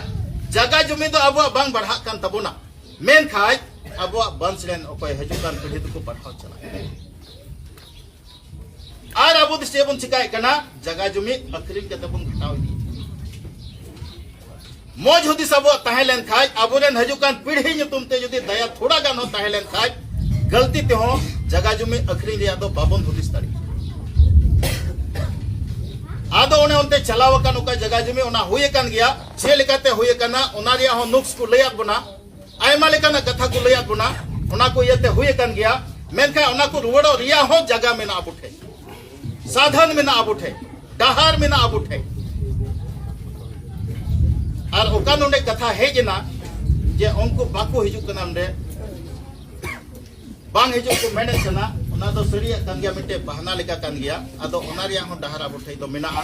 ᱡᱟᱭᱜᱟ ᱡᱩᱢᱤ ᱫᱚ ᱟᱵᱚᱣᱟᱜ ᱵᱟᱝ ᱵᱟᱲᱦᱟᱜ ᱠᱟᱱ ᱛᱟᱵᱚᱱᱟ᱾ ᱢᱮᱱᱠᱷᱟᱡ ᱟᱵᱚᱣᱟᱜ ᱵᱚᱝᱥ ᱨᱮᱱ ᱚᱠᱚᱭ ᱦᱤᱡᱩᱜ ᱠᱟᱱ ᱯᱤᱲᱦᱤ ᱫᱚᱠᱚ ᱯᱟᱲᱦᱟᱣ ᱪᱟᱞᱟᱜ ᱠᱟᱱᱟ᱾ ᱟᱨ ᱟᱵᱚ ᱫᱚ ᱪᱮᱫ ᱵᱚᱱ ᱪᱤᱠᱟᱭᱮᱫ ᱠᱟᱱᱟ? ᱡᱟᱭᱜᱟ ᱡᱩᱢᱤ ᱟᱹᱠᱷᱨᱤᱧ ᱠᱟᱛᱮ ᱵᱚᱱ ᱜᱷᱟᱴᱟᱣ ᱤᱫᱤᱭᱮᱫ ᱠᱟᱱᱟ᱾ ᱢᱚᱡᱽ ᱦᱩᱫᱤᱥ ᱟᱵᱚᱣᱟᱜ ᱛᱟᱦᱮᱸ ᱞᱮᱱ ᱠᱷᱟᱡ, ᱟᱵᱚᱨᱮᱱ ᱦᱤᱡᱩᱜ ᱠᱟᱱ ᱯᱤᱲᱦᱤ ᱧᱩᱛᱩᱢ ᱛᱮ ᱡᱩᱫᱤ ᱫᱟᱭᱟ ᱛᱷᱚᱲᱟ ᱜᱟᱱ ᱦᱚᱸ ᱛᱟᱦᱮᱸ ᱞᱮᱱ ᱠᱷᱟᱡ, ᱜᱟᱹᱞᱛᱤ ᱛᱮᱦᱚᱸ ᱡᱟᱭᱜᱟ ᱡᱩᱢᱤ ᱟᱹᱠᱷᱨᱤᱧ ᱨᱮᱭᱟᱜ ᱫᱚ ᱵᱟᱵᱚᱱ ᱦᱩᱫᱤᱥ ᱫᱟᱲᱮᱭᱟᱜᱼᱟ᱾ ᱟᱫᱚ ᱚᱱᱮ ᱚᱱᱛᱮ ᱪᱟᱞᱟᱣ ᱟᱠᱟᱱ ᱚᱠᱟ ᱡᱟᱭᱜᱟ ᱡᱩᱢᱤ, ᱚᱱᱟ ᱦᱩᱭ ᱟᱠᱟᱱ ᱜᱮᱭᱟ, ᱪᱮᱫ ᱞᱮᱠᱟᱛᱮ ᱦᱩᱭ ᱟᱠᱟᱱᱟ, ᱚᱱᱟ ᱨᱮᱭᱟᱜ ᱦᱚᱸ ᱱᱩᱠᱥ ᱠᱚ ᱞᱟᱹᱭᱟᱫ ᱵᱚᱱᱟ᱾ ᱟᱭᱢᱟ ᱞᱮᱠᱟᱱᱟᱜ ᱠᱟᱛᱷᱟ ᱠᱚ ᱞᱟᱹᱭᱟᱫ ᱵᱚᱱᱟ, ᱚᱱᱟ ᱠᱚ ᱤᱭᱟᱹᱛᱮ ᱦᱩᱭ ᱟᱠᱟᱱ ᱜᱮᱭᱟ᱾ ᱢᱮᱱᱠᱷᱟᱱ ᱚᱱᱟ ᱠᱚ ᱨᱩᱣᱟᱹᱲᱚᱜ ᱨᱮᱭᱟᱜ ᱦᱚᱸ ᱡᱟᱭᱜᱟ ᱢᱮᱱᱟᱜᱼᱟ ᱟᱵᱚ ᱴᱷᱮᱱ, ᱥᱟᱫᱷᱚᱱ ᱢᱮᱱᱟᱜᱼᱟ ᱟᱵᱚ ᱴᱷᱮᱱ, ᱰᱟᱦᱟᱨ ᱢᱮᱱᱟᱜᱼᱟ ᱟᱵᱚ ᱴᱷᱮᱱ᱾ ᱟᱨ ᱚᱠᱟ ᱱᱚᱰᱮ ᱠᱟᱛᱷᱟ ᱦᱮᱡ ᱮᱱᱟ ᱡᱮ ᱩᱱᱠᱩ ᱵᱟᱠᱚ ᱦᱤᱡᱩᱜ ᱠᱟᱱᱟ, ᱱᱚᱰᱮ ᱵᱟᱝ ᱦᱤᱡᱩᱜ ᱠᱚ ᱢᱮᱱᱮᱫ ᱠᱟᱱᱟ, ᱚᱱᱟ ᱫᱚ ᱥᱟᱹᱨᱤᱭᱟᱜ ᱠᱟᱱ ᱜᱮᱭᱟ, ᱢᱤᱫᱴᱮᱡ ᱵᱟᱦᱱᱟ ᱞᱮᱠᱟ ᱠᱟᱱ ᱜᱮᱭᱟ᱾ ᱟᱫᱚ ᱚᱱᱟ ᱨᱮᱭᱟᱜ ᱦᱚᱸ ᱰᱟᱦᱟᱨ ᱟᱵᱚ ᱴᱷᱮᱱ ᱫᱚ ᱢᱮᱱᱟᱜᱼᱟ᱾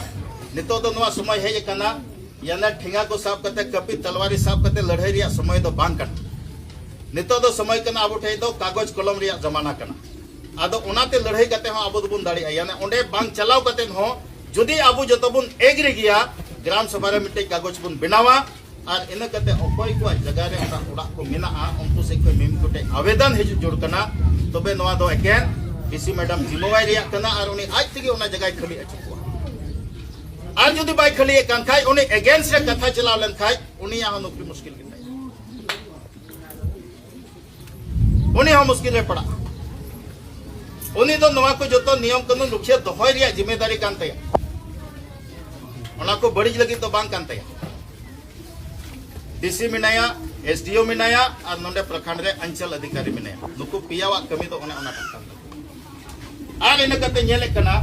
ᱱᱤᱛᱚᱜ ᱫᱚ ᱱᱚᱣᱟ ᱥᱚᱢᱚᱭ ᱦᱮᱡ ᱟᱠᱟᱱᱟ, ᱭᱟᱱᱮ ᱴᱷᱮᱸᱜᱟ ᱠᱚ ᱥᱟᱵ ᱠᱟᱛᱮ, ᱠᱟᱹᱯᱤ ᱛᱟᱞᱣᱟᱨᱤ ᱥᱟᱵ ᱠᱟᱛᱮ ᱞᱟᱹᱲᱦᱟᱹᱭ ᱨᱮᱭᱟᱜ ᱥᱚᱢᱚᱭ ᱫᱚ ᱵᱟᱝ ᱠᱟᱱᱟ᱾ ᱱᱤᱛᱚᱜ ᱫᱚ ᱥᱚᱢᱚᱭ ᱠᱟᱱᱟ ᱟᱵᱚ ᱴᱷᱮᱱ ᱫᱚ ᱠᱟᱜᱚᱡᱽ ᱠᱚᱞᱚᱢ ᱨᱮᱭᱟᱜ ᱡᱟᱢᱟᱱᱟ ᱠᱟᱱᱟ᱾ ᱟᱫᱚ ᱚᱱᱟᱛᱮ ᱞᱟᱹᱲᱦᱟᱹᱭ ᱠᱟᱛᱮ ᱦᱚᱸ ᱟᱵᱚ ᱫᱚᱵᱚᱱ ᱫᱟᱲᱮᱭᱟᱜᱼᱟ᱾ ᱭᱟᱱᱮ ᱚᱸᱰᱮ ᱵᱟᱝ ᱪᱟᱞᱟᱣ ᱠᱟᱛᱮ ᱦᱚᱸ ᱡᱩᱫᱤ ᱟᱵᱚ ᱡᱚᱛᱚ ᱵᱚᱱ ᱮᱜᱽᱨᱤ ᱜᱮᱭᱟ, ᱜᱨᱟᱢ ᱥᱚᱵᱷᱟ ᱨᱮ ᱢᱤᱫᱴᱮᱡ ᱠᱟᱜᱚᱡᱽ ᱵᱚᱱ ᱵᱮᱱᱟᱣᱟ, ᱟᱨ ᱤᱱᱟᱹ ᱠᱟᱛᱮ ᱚᱠᱚᱭ ᱠᱚᱣᱟᱜ ᱡᱟᱭᱜᱟ ᱨᱮ ᱚᱱᱟ ᱚᱲᱟᱜ ᱠᱚ ᱢᱮᱱᱟᱜᱼᱟ, ᱩᱱᱠᱩ ᱥᱮᱫ ᱠᱷᱚᱱ ᱢᱤᱢᱤᱫ ᱜᱚᱴᱮᱡ ᱟᱵᱮᱫᱚᱱ ᱦᱤᱡᱩᱜ ᱡᱟᱹᱨᱩᱲ ᱠᱟᱱᱟ᱾ ᱛᱚᱵᱮ ᱱᱚᱣᱟ ᱫᱚ ᱮᱠᱮᱱ ᱰᱤ ᱥᱤ ᱢᱮᱰᱟᱢ ᱡᱤᱢᱟᱹᱣᱟᱨᱤ ᱨᱮᱭᱟᱜ ᱠᱟᱱᱟ ᱟᱨ ᱩᱱᱤ ᱟᱡ ᱛᱮᱜᱮ ᱚᱱᱟ ᱡᱟᱭᱜᱟᱭ ᱠᱷᱟᱹᱞᱤ ᱦᱚᱪᱚ ᱠᱚᱣᱟ᱾ ᱟᱨ ᱡᱩᱫᱤ ᱵᱟᱭ ᱠᱷᱟᱹᱞᱤᱭᱮᱫ ᱠᱟᱱ ᱠᱷᱟᱡ, ᱩᱱᱤ against ᱨᱮ ᱠᱟᱛᱷᱟ ᱪᱟᱞᱟᱣ ᱞᱮᱱ ᱠᱷᱟᱡ, ᱩᱱᱤᱭᱟᱜ ᱦᱚᱸ ᱱᱚᱠᱨᱤ ᱢᱩᱥᱠᱤᱞ ᱜᱮ ᱛᱟᱭᱟ᱾ ᱩᱱᱤ ᱦᱚᱸ ᱢᱩᱥᱠᱤᱞ ᱨᱮ ᱯᱟᱲᱟᱜᱼᱟ᱾ ᱩᱱᱤ ᱫᱚ ᱱᱚᱣᱟ ᱠᱚ ᱡᱚᱛᱚ ᱱᱤᱭᱚᱢ ᱠᱟᱹᱱᱩᱱ ᱨᱩᱠᱷᱤᱭᱟᱹ ᱫᱚᱦᱚᱭ ᱨᱮᱭᱟᱜ ᱡᱤᱢᱢᱮᱫᱟᱨᱤ ᱠᱟᱱ ᱛᱟᱭᱟ᱾ ᱚᱱᱟ ᱠᱚ ᱵᱟᱹᱲᱤᱡ ᱞᱟᱹᱜᱤᱫ ᱫᱚ ᱵᱟᱝ ᱠᱟᱱ ᱛᱟᱭᱟ᱾ ᱰᱤ ᱥᱤ ᱢᱮᱱᱟᱭᱟ, ᱮᱥ ᱰᱤ ᱳ ᱢᱮᱱᱟᱭᱟ, ᱟᱨ ᱱᱚᱰᱮ ᱯᱨᱚᱠᱷᱚᱸᱰ ᱨᱮ ᱚᱧᱪᱚᱞ ᱚᱫᱷᱤᱠᱟᱨᱤ ᱢᱮᱱᱟᱭᱟ᱾ ᱱᱩᱠᱩ ᱯᱮᱭᱟᱣᱟᱜ ᱠᱟᱹᱢᱤ ᱫᱚ ᱚᱱᱮ ᱚᱱᱟᱴᱟᱜ ᱠᱟᱱ ᱛᱟᱠᱚᱣᱟ᱾ ᱟᱨ ᱤᱱᱟᱹ ᱠᱟᱛᱮ ᱧᱮᱞᱮᱫ ᱠᱟᱱᱟ,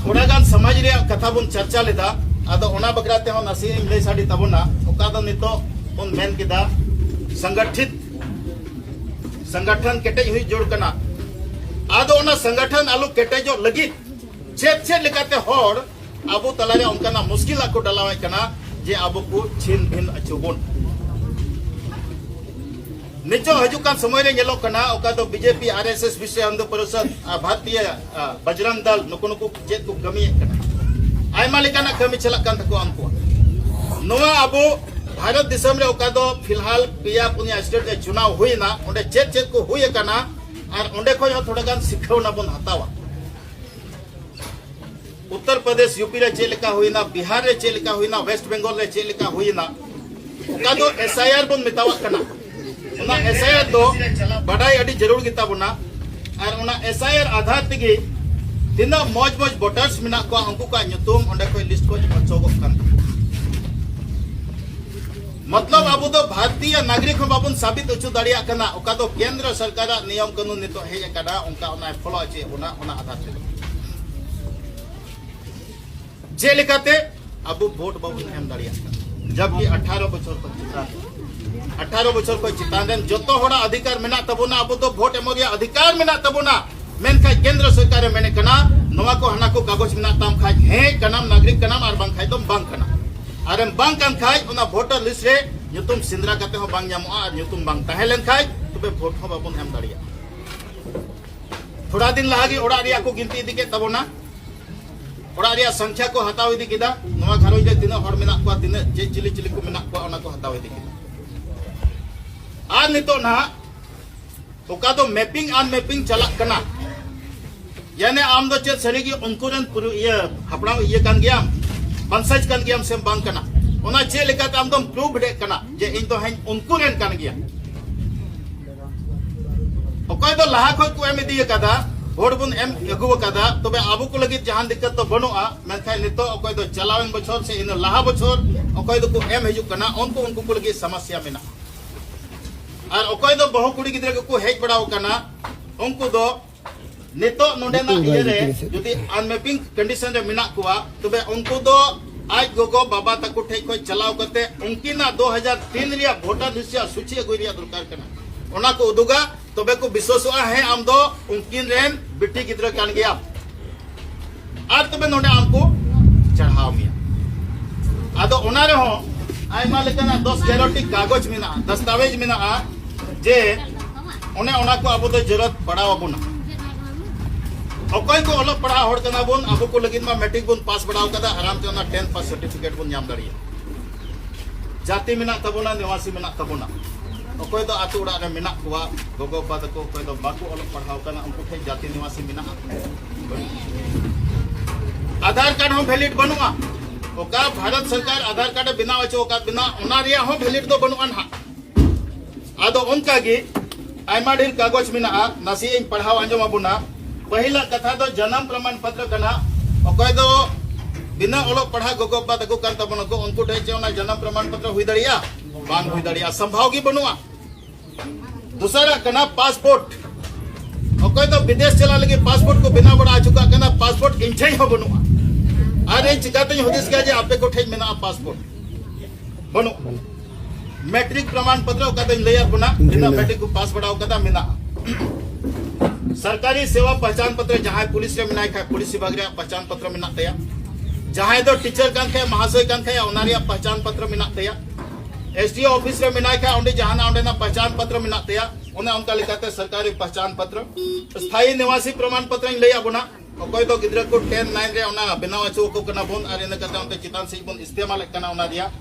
ᱛᱷᱚᱲᱟ ᱜᱟᱱ ᱥᱚᱢᱟᱡᱽ ᱨᱮᱭᱟᱜ ᱠᱟᱛᱷᱟ ᱵᱚᱱ ᱪᱟᱨᱪᱟ ᱞᱮᱫᱟ, ᱟᱫᱚ ᱚᱱᱟ ᱵᱟᱠᱷᱨᱟ ᱛᱮᱦᱚᱸ ᱱᱟᱥᱮ ᱤᱧ ᱞᱟᱹᱭ ᱥᱟᱰᱮ ᱛᱟᱵᱚᱱᱟ᱾ ᱚᱠᱟ ᱫᱚ ᱱᱤᱛᱚᱜ ᱵᱚᱱ ᱢᱮᱱ ᱠᱮᱫᱟ, ᱥᱚᱝᱜᱚᱴᱷᱤᱛ, ᱥᱚᱝᱜᱚᱴᱷᱚᱱ ᱠᱮᱴᱮᱡ ᱦᱩᱭ ᱡᱟᱹᱨᱩᱲ ᱠᱟᱱᱟ᱾ ᱟᱫᱚ ᱚᱱᱟ ᱥᱚᱝᱜᱚᱴᱷᱚᱱ ᱟᱞᱚ ᱠᱮᱴᱮᱡᱚᱜ ᱞᱟᱹᱜᱤᱫ ᱪᱮᱫ ᱪᱮᱫ ᱞᱮᱠᱟᱛᱮ ᱦᱚᱲ ᱟᱵᱚ ᱛᱟᱞᱟᱨᱮ ᱚᱱᱠᱟᱱᱟᱜ ᱢᱩᱥᱠᱤᱞᱟᱜ ᱠᱚ ᱰᱟᱞᱟᱣᱮᱫ ᱠᱟᱱᱟ ᱡᱮ ᱟᱵᱚ ᱠᱚ ᱪᱷᱤᱱ ᱵᱷᱤᱱ ᱚᱪᱚ ᱵᱚᱱ᱾ ᱱᱤᱛᱚᱜ ᱦᱤᱡᱩᱜ ᱠᱟᱱ ᱥᱚᱢᱚᱭ ᱨᱮ ᱧᱮᱞᱚᱜ ᱠᱟᱱᱟ, ᱚᱠᱟ ᱫᱚ ᱵᱤ ᱡᱮ ᱯᱤ, ᱟᱨ ᱮᱥ ᱮᱥ, ᱵᱤᱥᱣ ᱦᱤᱱᱫᱩ ᱯᱚᱨᱤᱥᱚᱫᱽ, ᱟᱨ ᱵᱷᱟᱨᱛᱤᱭᱚ, ᱟᱨ ᱵᱟᱡᱽᱨᱟᱝ ᱫᱟᱞ, ᱱᱩᱠᱩ ᱱᱩᱠᱩ ᱪᱮᱫ ᱠᱚ ᱠᱟᱹᱢᱤᱭᱮᱫ ᱠᱟᱱᱟ, ᱟᱭᱢᱟ ᱞᱮᱠᱟᱱᱟᱜ ᱠᱟᱹᱢᱤ ᱪᱟᱞᱟᱜ ᱠᱟᱱ ᱛᱟᱠᱚᱣᱟ ᱩᱱᱠᱩᱣᱟᱜ᱾ ᱱᱚᱣᱟ ᱟᱵᱚ ᱵᱷᱟᱨᱚᱛ ᱫᱤᱥᱚᱢ ᱨᱮ ᱚᱠᱟ ᱫᱚ ᱯᱷᱤᱞᱦᱟᱞ ᱯᱮᱭᱟ ᱯᱩᱱᱭᱟ ᱥᱴᱮᱴ ᱨᱮ ᱪᱩᱱᱟᱣ ᱦᱩᱭᱱᱟ, ᱚᱸᱰᱮ ᱪᱮᱫ ᱪᱮᱫ ᱠᱚ ᱦᱩᱭ ᱟᱠᱟᱱᱟ, ᱟᱨ ᱚᱸᱰᱮ ᱠᱷᱚᱱ ᱦᱚᱸ ᱛᱷᱚᱲᱟ ᱜᱟᱱ ᱥᱤᱠᱷᱟᱹᱣᱱᱟ ᱵᱚᱱ ᱦᱟᱛᱟᱣᱟ᱾ ᱩᱛᱛᱚᱨ ᱯᱨᱚᱫᱮᱥ, ᱭᱩ ᱯᱤ ᱨᱮ ᱪᱮᱫ ᱞᱮᱠᱟ ᱦᱩᱭᱱᱟ, ᱵᱤᱦᱟᱨ ᱨᱮ ᱪᱮᱫ ᱞᱮᱠᱟ ᱦᱩᱭᱱᱟ, ᱣᱮᱥᱴ ᱵᱮᱝᱜᱚᱞ ᱨᱮ ᱪᱮᱫ ᱞᱮᱠᱟ ᱦᱩᱭᱱᱟ, ᱚᱠᱟ ᱫᱚ ᱮᱥ ᱟᱭ ᱟᱨ ᱵᱚᱱ ᱢᱮᱛᱟᱣᱟᱜ ᱠᱟᱱᱟ, ᱚᱱᱟ ᱮᱥ ᱟᱭ ᱟᱨ ᱫᱚ ᱵᱟᱰᱟᱭ ᱟᱹᱰᱤ ᱡᱟᱹᱨᱩᱲ ᱜᱮᱛᱟ ᱵᱚᱱᱟ᱾ ᱟᱨ ᱚᱱᱟ ᱮᱥ ᱟᱭ ᱟᱨ ᱟᱫᱷᱟᱨ ᱛᱮᱜᱮ ᱛᱤᱱᱟᱹᱜ ᱢᱚᱡᱽ ᱢᱚᱡᱽ ᱵᱷᱳᱴᱟᱨᱥ ᱢᱮᱱᱟᱜ ᱠᱚᱣᱟ, ᱩᱱᱠᱩ ᱠᱚᱣᱟᱜ ᱧᱩᱛᱩᱢ ᱚᱸᱰᱮ ᱠᱷᱚᱡ ᱞᱤᱥᱴ ᱠᱷᱚᱡ ᱚᱪᱚᱜᱚᱜ ᱠᱟᱱ ᱛᱟᱠᱚᱣᱟ᱾ ᱢᱚᱛᱞᱚᱵ ᱟᱵᱚ ᱫᱚ ᱵᱷᱟᱨᱚᱛᱤᱭᱚ ᱱᱟᱜᱚᱨᱤᱠ ᱦᱚᱸ ᱵᱟᱵᱚᱱ ᱥᱟᱵᱤᱛ ᱦᱚᱪᱚ ᱫᱟᱲᱮᱭᱟᱜ ᱠᱟᱱᱟ᱾ ᱚᱠᱟ ᱫᱚ ᱠᱮᱱᱫᱨᱚ ᱥᱚᱨᱠᱟᱨᱟᱜ ᱱᱤᱭᱚᱢ ᱠᱟᱹᱱᱩᱱ ᱱᱤᱛᱚᱜ ᱦᱮᱡ ᱟᱠᱟᱱᱟ, ᱚᱱᱠᱟ ᱚᱱᱟᱭ ᱯᱷᱚᱞᱳ ᱦᱚᱪᱚᱭᱮᱫ ᱵᱚᱱᱟ, ᱚᱱᱟ ᱟᱫᱷᱟᱨ ᱛᱮᱫᱚ᱾ ᱪᱮᱫ ᱞᱮᱠᱟᱛᱮ ᱟᱵᱚ ᱵᱷᱳᱴ ᱵᱟᱵᱚᱱ ᱮᱢ ᱫᱟᱲᱮᱭᱟᱜ ᱠᱟᱱᱟ, ᱡᱟᱵᱠᱤ ᱟᱴᱷᱟᱨᱚ ᱵᱚᱪᱷᱚᱨ ᱠᱷᱚᱱ ᱪᱮᱛᱟᱱ, ᱟᱴᱷᱟᱨᱚ ᱵᱚᱪᱷᱚᱨ ᱠᱷᱚᱱ ᱪᱮᱛᱟᱱ ᱨᱮᱱ ᱡᱚᱛᱚ ᱦᱚᱲᱟᱜ ᱚᱫᱷᱤᱠᱟᱨ ᱢᱮᱱᱟᱜ ᱛᱟᱵᱚᱱᱟ, ᱟᱵᱚ ᱫᱚ ᱵᱷᱳᱴ ᱮᱢᱚᱜ ᱨᱮᱭᱟᱜ ᱚᱫᱷᱤᱠᱟᱨ ᱢᱮᱱᱟᱜ ᱛᱟᱵᱚᱱᱟ᱾ ᱢᱮᱱᱠᱷᱟᱱ ᱠᱮᱱᱫᱨᱚ ᱥᱚᱨᱠᱟᱨᱮ ᱢᱮᱱᱮᱫ ᱠᱟᱱᱟ, ᱱᱚᱣᱟ ᱠᱚ ᱦᱟᱱᱟ ᱠᱚ ᱠᱟᱜᱚᱡᱽ ᱢᱮᱱᱟᱜ ᱛᱟᱢ ᱠᱷᱟᱡ ᱦᱮᱸ ᱠᱟᱱᱟᱢ, ᱱᱟᱜᱚᱨᱤᱠ ᱠᱟᱱᱟᱢ, ᱟᱨ ᱵᱟᱝᱠᱷᱟᱡ ᱫᱚᱢ ᱵᱟᱝ ᱠᱟᱱᱟ᱾ ᱟᱨᱮᱢ ᱵᱟᱝ ᱠᱟᱱ ᱠᱷᱟᱡ ᱚᱱᱟ ᱵᱷᱳᱴᱟᱨ ᱞᱤᱥᱴ ᱨᱮ ᱧᱩᱛᱩᱢ ᱥᱮᱸᱫᱽᱨᱟ ᱠᱟᱛᱮ ᱦᱚᱸ ᱵᱟᱝ ᱧᱟᱢᱚᱜᱼᱟ, ᱟᱨ ᱧᱩᱛᱩᱢ ᱵᱟᱝ ᱛᱟᱦᱮᱸ ᱞᱮᱱ ᱠᱷᱟᱡ ᱛᱚᱵᱮ ᱵᱷᱳᱴ ᱦᱚᱸ ᱵᱟᱵᱚᱱ ᱮᱢ ᱫᱟᱲᱮᱭᱟᱜᱼᱟ᱾ ᱛᱷᱚᱲᱟ ᱫᱤᱱ ᱞᱟᱦᱟ ᱜᱮ ᱚᱲᱟᱜ ᱨᱮᱭᱟᱜ ᱠᱚ ᱜᱤᱱᱛᱤ ᱤᱫᱤ ᱠᱮᱫ ᱛᱟᱵᱚᱱᱟ, ᱚᱲᱟᱜ ᱨᱮᱭᱟᱜ ᱥᱚᱝᱠᱷᱭᱟ ᱠᱚ ᱦᱟᱛᱟᱣ ᱤᱫᱤ ᱠᱮᱫᱟ, ᱱᱚᱣᱟ ᱜᱷᱟᱨᱚᱸᱡᱽ ᱨᱮ ᱛᱤᱱᱟᱹᱜ ᱦᱚᱲ ᱢᱮᱱᱟᱜ ᱠᱚᱣᱟ, ᱛᱤᱱᱟᱹᱜ ᱪᱮᱫ ᱪᱤᱞᱤ ᱪᱤᱞᱤ ᱠᱚ ᱢᱮᱱᱟᱜ ᱠᱚᱣᱟ, ᱚᱱᱟ ᱠᱚ ᱦᱟᱛᱟᱣ ᱤᱫᱤ ᱠᱮᱫᱟ᱾ ᱟᱨ ᱱᱤᱛᱚᱜ ᱱᱟᱦᱟᱜ ᱚᱠᱟ ᱫᱚ ᱢᱮᱯᱤᱝ ᱟᱱ ᱢᱮᱯᱤᱝ ᱪᱟᱞᱟᱜ ᱠᱟᱱᱟ᱾ ᱭᱟᱱᱮ ᱟᱢ ᱫᱚ ᱪᱮᱫ ᱥᱟᱹᱨᱤ ᱜᱮ ᱩᱱᱠᱩ ᱨᱮᱱ ᱯᱩᱨᱩ-, ᱤᱭᱟᱹ, ᱦᱟᱯᱲᱟᱢ ᱤᱭᱟᱹ ᱠᱟᱱ ᱜᱮᱭᱟᱢ? ᱵᱚᱝᱥᱚᱡᱽ ᱠᱟᱱ ᱜᱮᱭᱟᱢ ᱥᱮᱢ ᱵᱟᱝ ᱠᱟᱱᱟ, ᱚᱱᱟ ᱪᱮᱫ ᱞᱮᱠᱟᱛᱮ ᱟᱢ ᱫᱚᱢ ᱯᱨᱩᱵᱷ ᱫᱟᱲᱮᱭᱟᱜ ᱠᱟᱱᱟ ᱡᱮ ᱤᱧ ᱫᱚ ᱦᱮᱸ ᱩᱱᱠᱩ ᱨᱮᱱ ᱠᱟᱱ ᱜᱮᱭᱟ? ᱚᱠᱚᱭ ᱫᱚ ᱞᱟᱦᱟ ᱠᱷᱚᱱ ᱠᱚ ᱮᱢ ᱤᱫᱤ ᱟᱠᱟᱫᱟ, ᱵᱷᱳᱴ ᱵᱚᱱ ᱮᱢ ᱟᱹᱜᱩ ᱟᱠᱟᱫᱟ, ᱛᱚᱵᱮ ᱟᱵᱚ ᱠᱚ ᱞᱟᱹᱜᱤᱫ ᱡᱟᱦᱟᱱ ᱫᱤᱠᱠᱟᱛ ᱫᱚ ᱵᱟᱹᱱᱩᱜᱼᱟ᱾ ᱢᱮᱱᱠᱷᱟᱱ ᱱᱤᱛᱚᱜ ᱚᱠᱚᱭ ᱫᱚ ᱪᱟᱞᱟᱣᱮᱱ ᱵᱚᱪᱷᱚᱨ ᱥᱮ ᱤᱱᱟᱹ ᱞᱟᱦᱟ ᱵᱚᱪᱷᱚᱨ ᱚᱠᱚᱭ ᱫᱚᱠᱚ ᱮᱢ ᱦᱤᱡᱩᱜ ᱠᱟᱱᱟ, ᱩᱱᱠᱩ ᱩᱱᱠᱩ ᱠᱚ ᱞᱟᱹᱜᱤᱫ ᱥᱚᱢᱚᱥᱥᱟ ᱢᱮᱱᱟᱜᱼᱟ᱾ ᱟᱨ ᱚᱠᱚᱭ ᱫᱚ ᱵᱟᱹᱦᱩ ᱠᱩᱲᱤ ᱜᱤᱫᱽᱨᱟᱹ ᱠᱚᱠᱚ ᱦᱮᱡ ᱵᱟᱲᱟᱣ ᱠᱟᱱᱟ, ᱩᱱᱠᱩ ᱫᱚ ᱱᱤᱛᱚᱜ ᱱᱚᱰᱮᱱᱟᱜ ᱤᱭᱟᱹ ᱨᱮ ᱡᱩᱫᱤ ᱟᱱᱢᱮᱯᱤᱝ ᱠᱚᱱᱰᱤᱥᱚᱱ ᱨᱮ ᱢᱮᱱᱟᱜ ᱠᱚᱣᱟ, ᱛᱚᱵᱮ ᱩᱱᱠᱩ ᱫᱚ ᱟᱡ ᱜᱚᱜᱚ ᱵᱟᱵᱟ ᱛᱟᱠᱚ ᱴᱷᱮᱡ ᱠᱷᱚᱡ ᱪᱟᱞᱟᱣ ᱠᱟᱛᱮ ᱩᱱᱠᱤᱱᱟᱜ ᱫᱩ ᱦᱟᱡᱟᱨ ᱛᱤᱱ ᱨᱮᱭᱟᱜ ᱵᱷᱳᱴᱟᱨ ᱞᱤᱥᱴ ᱨᱮᱭᱟᱜ ᱥᱩᱪᱤ ᱟᱹᱜᱩᱭ ᱨᱮᱭᱟᱜ ᱫᱚᱨᱠᱟᱨ ᱠᱟᱱᱟ᱾ ᱚᱱᱟ ᱠᱚ ᱩᱫᱩᱜᱟ, ᱛᱚᱵᱮ ᱠᱚ ᱵᱤᱥᱣᱟᱥᱚᱜᱼᱟ, ᱦᱮᱸ, ᱟᱢ ᱫᱚ ᱩᱱᱠᱤᱱ ᱨᱮᱱ ᱵᱤᱴᱤ ᱜᱤᱫᱽᱨᱟᱹ ᱠᱟᱱ ᱜᱮᱭᱟᱢ᱾ ᱟᱨ ᱛᱚᱵᱮ ᱱᱚᱰᱮ ᱟᱢ ᱠᱚ ᱪᱟᱲᱦᱟᱣ ᱢᱮᱭᱟ᱾ ᱟᱫᱚ ᱚᱱᱟ ᱨᱮᱦᱚᱸ ᱟᱭᱢᱟ ᱞᱮᱠᱟᱱᱟᱜ ᱫᱚᱥ ᱜᱮᱞᱚ ᱴᱤ ᱠᱟᱜᱚᱡᱽ ᱢᱮᱱᱟᱜᱼᱟ, ᱫᱟᱥᱛᱟᱣᱮᱡᱽ ᱢᱮᱱᱟᱜᱼᱟ, ᱡᱮ ᱚᱱᱮ ᱚᱱᱟ ᱠᱚ ᱟᱵᱚ ᱫᱚ ᱡᱟᱹᱨᱩᱲ ᱯᱟᱲᱟᱣ ᱟᱵᱚᱱᱟ᱾ ᱚᱠᱚᱭ ᱠᱚ ᱚᱞᱚᱜ ᱯᱟᱲᱦᱟᱣ ᱦᱚᱲ ᱠᱟᱱᱟ ᱵᱚᱱ, ᱟᱵᱚ ᱠᱚ ᱞᱟᱹᱜᱤᱫ ᱢᱟ ᱢᱮᱴᱨᱤᱠ ᱵᱚᱱ ᱯᱟᱥ ᱵᱟᱲᱟᱣ ᱠᱟᱫᱟ, ᱟᱨᱟᱢ ᱛᱮ ᱚᱱᱟ ᱴᱮᱱ ᱯᱟᱥ ᱥᱟᱨᱴᱤᱯᱷᱤᱠᱮᱴ ᱵᱚᱱ ᱧᱟᱢ ᱫᱟᱲᱮᱭᱟᱜᱼᱟ᱾ ᱡᱟᱹᱛᱤ ᱢᱮᱱᱟᱜ ᱛᱟᱵᱚᱱᱟ, ᱱᱤᱣᱟᱥᱤ ᱢᱮᱱᱟᱜ ᱛᱟᱵᱚᱱᱟ᱾ ᱚᱠᱚᱭ ᱫᱚ ᱟᱹᱛᱩ ᱚᱲᱟᱜ ᱨᱮ ᱢᱮᱱᱟᱜ ᱠᱚᱣᱟ, ᱜᱚᱜᱚ ᱵᱟᱵᱟ ᱛᱟᱠᱚ, ᱚᱠᱚᱭ ᱫᱚ ᱵᱟᱠᱚ ᱚᱞᱚᱜ ᱯᱟᱲᱦᱟᱣ ᱠᱟᱱᱟ, ᱩᱱᱠᱩ ᱴᱷᱮᱱ ᱡᱟᱹᱛᱤ ᱱᱤᱣᱟᱥᱤ ᱢᱮᱱᱟᱜᱼᱟ? ᱵᱟᱹᱱᱩᱜᱼᱟ᱾ ᱟᱫᱷᱟᱨ ᱠᱟᱨᱰ ᱦᱚᱸ ᱵᱷᱮᱞᱤᱰ ᱵᱟᱹᱱᱩᱜᱼᱟ᱾ ᱚᱠᱟ ᱵᱷᱟᱨᱚᱛ ᱥᱚᱨᱠᱟᱨ ᱟᱫᱷᱟᱨ ᱠᱟᱨᱰ ᱮ ᱵᱮᱱᱟᱣ ᱦᱚᱪᱚ ᱟᱠᱟᱫ ᱵᱮᱱᱟ, ᱚᱱᱟ ᱨᱮᱭᱟᱜ ᱦᱚᱸ ᱵᱷᱮᱞᱤᱰ ᱫᱚ ᱵᱟᱹᱱᱩᱜᱼᱟ ᱱᱟᱦᱟᱜ᱾ ᱟᱫᱚ ᱚᱱᱠᱟ ᱜᱮ ᱟᱭᱢᱟ ᱰᱷᱮᱨ ᱠᱟᱜᱚᱡᱽ ᱢᱮᱱᱟᱜᱼᱟ, ᱱᱟᱥᱮ ᱤᱧ ᱯᱟᱲᱦᱟᱣ ᱟᱸᱡᱚᱢ ᱟᱵᱚᱱᱟ᱾ ᱯᱟᱹᱦᱤᱞᱟᱜ ᱠᱟᱛᱷᱟ ᱫᱚ ᱡᱟᱱᱟᱢ ᱯᱨᱚᱢᱟᱱ ᱯᱚᱛᱨᱚ ᱠᱟᱱᱟ᱾ ᱚᱠᱚᱭ ᱫᱚ ᱵᱤᱱᱟᱹ ᱚᱞᱚᱜ ᱯᱟᱲᱦᱟᱜ ᱜᱚᱜᱚ ᱵᱟᱵᱟ ᱛᱟᱠᱚ ᱠᱟᱱ ᱛᱟᱵᱚᱱᱟ ᱠᱚ, ᱩᱱᱠᱩ ᱴᱷᱮᱱ ᱪᱮ ᱚᱱᱟ ᱡᱟᱱᱟᱢ ᱯᱨᱚᱢᱟᱱ ᱯᱚᱛᱨᱚ ᱦᱩᱭ ᱫᱟᱲᱮᱭᱟᱜᱼᱟ? ᱵᱟᱝ ᱦᱩᱭ ᱫᱟᱲᱮᱭᱟᱜᱼᱟ, ᱥᱚᱢᱵᱷᱟᱣ ᱜᱮ ᱵᱟᱹᱱᱩᱜᱼᱟ᱾ ᱫᱚᱥᱟᱨᱟᱜ ᱠᱟᱱᱟ ᱯᱟᱥᱯᱳᱨᱴ᱾ ᱚᱠᱚᱭ ᱫᱚ ᱵᱤᱫᱮᱥ ᱪᱟᱞᱟᱜ ᱞᱟᱹᱜᱤᱫ ᱯᱟᱥᱯᱳᱨᱴ ᱠᱚ ᱵᱮᱱᱟᱣ ᱵᱟᱲᱟ ᱦᱚᱪᱚ ᱠᱟᱜ ᱠᱟᱱᱟ, ᱯᱟᱥᱯᱳᱨᱴ ᱤᱧ ᱴᱷᱮᱱ ᱦᱚᱸ ᱵᱟᱹᱱᱩᱜᱼᱟ᱾ ᱟᱨ ᱤᱧ ᱪᱤᱠᱟᱛᱮᱧ ᱦᱩᱫᱤᱥ ᱠᱮᱭᱟ ᱡᱮ ᱟᱯᱮ ᱠᱚ ᱴᱷᱮᱱ ᱢᱮᱱᱟᱜᱼᱟ ᱯᱟᱥᱯᱳᱨᱴ? ᱵᱟᱹᱱᱩᱜᱼᱟ᱾ ᱢᱮᱴᱨᱤᱠ ᱯᱨᱚᱢᱟᱱ ᱯᱚᱛᱨᱚ ᱚᱠᱟ ᱫᱚᱧ ᱞᱟᱹᱭ ᱟᱵᱚᱱᱟ, ᱛᱤᱱᱟᱹᱜ ᱢᱮᱴᱨᱤᱠ ᱠᱚ ᱯᱟᱥ ᱵᱟᱲᱟᱣ ᱠᱟᱫᱟ, ᱢᱮᱱᱟᱜᱼᱟ᱾ ᱥᱚᱨᱠᱟᱨᱤ ᱥᱮᱵᱟ ᱯᱟᱦᱪᱟᱱ ᱯᱚᱛᱨᱚ, ᱡᱟᱦᱟᱸᱭ ᱯᱩᱞᱤᱥ ᱨᱮ ᱢᱮᱱᱟᱭ ᱠᱷᱟᱡ ᱯᱩᱞᱤᱥ ᱵᱤᱵᱷᱟᱜᱽ ᱨᱮᱭᱟᱜ ᱯᱟᱦᱪᱟᱱ ᱯᱚᱛᱨᱚ ᱢᱮᱱᱟᱜ ᱛᱟᱭᱟ᱾ ᱡᱟᱦᱟᱸᱭ ᱫᱚ ᱴᱤᱪᱟᱨ ᱠᱟᱱ ᱠᱷᱟᱡ, ᱢᱟᱦᱟᱥᱚᱭ ᱠᱟᱱ ᱠᱷᱟᱡ, ᱚᱱᱟ ᱨᱮᱭᱟᱜ ᱯᱟᱦᱪᱟᱱ ᱯᱚᱛᱨᱚ ᱢᱮᱱᱟᱜ ᱛᱟᱭᱟ᱾ ᱮᱥ ᱰᱤ ᱳ ᱚᱯᱷᱤᱥ ᱨᱮ ᱢᱮᱱᱟᱭ ᱠᱷᱟᱡ ᱚᱸᱰᱮ ᱡᱟᱦᱟᱱᱟᱜ ᱚᱸᱰᱮᱱᱟᱜ ᱯᱟᱦᱪᱟᱱ ᱯᱚᱛᱨᱚ ᱢᱮᱱᱟᱜ ᱛᱟᱭᱟ᱾ ᱚᱱᱮ ᱚᱱᱠᱟ ᱞᱮᱠᱟᱛᱮ ᱥᱚᱨᱠᱟᱨᱤ ᱯᱟᱦᱪᱟᱱ ᱯᱚᱛᱨᱚ, ᱥᱛᱷᱟᱭᱤ ᱱᱤᱣᱟᱥᱤ ᱯᱨᱚᱢᱟᱱ ᱯᱚᱛᱨᱚᱧ ᱞᱟᱹᱭ ᱟᱵᱚᱱᱟ᱾ ᱚᱠᱚᱭ ᱫᱚ ᱜᱤᱫᱽᱨᱟᱹ ᱠᱚ ᱴᱮᱱ ᱱᱟᱭᱤᱱ ᱨᱮ ᱚᱱᱟ ᱵᱮᱱᱟᱣ ᱦᱚᱪᱚ ᱟᱠᱚ ᱠᱟᱱᱟ ᱵᱚᱱ ᱟᱨ ᱤᱱᱟᱹ ᱠᱟᱛᱮ ᱚᱱᱛᱮ ᱪᱮᱛᱟᱱ ᱥᱮᱫ ᱵᱚᱱ ᱤᱥᱛᱮᱢᱟᱞᱮᱫ ᱠᱟᱱᱟ ᱚᱱᱟ ᱨᱮᱭᱟᱜ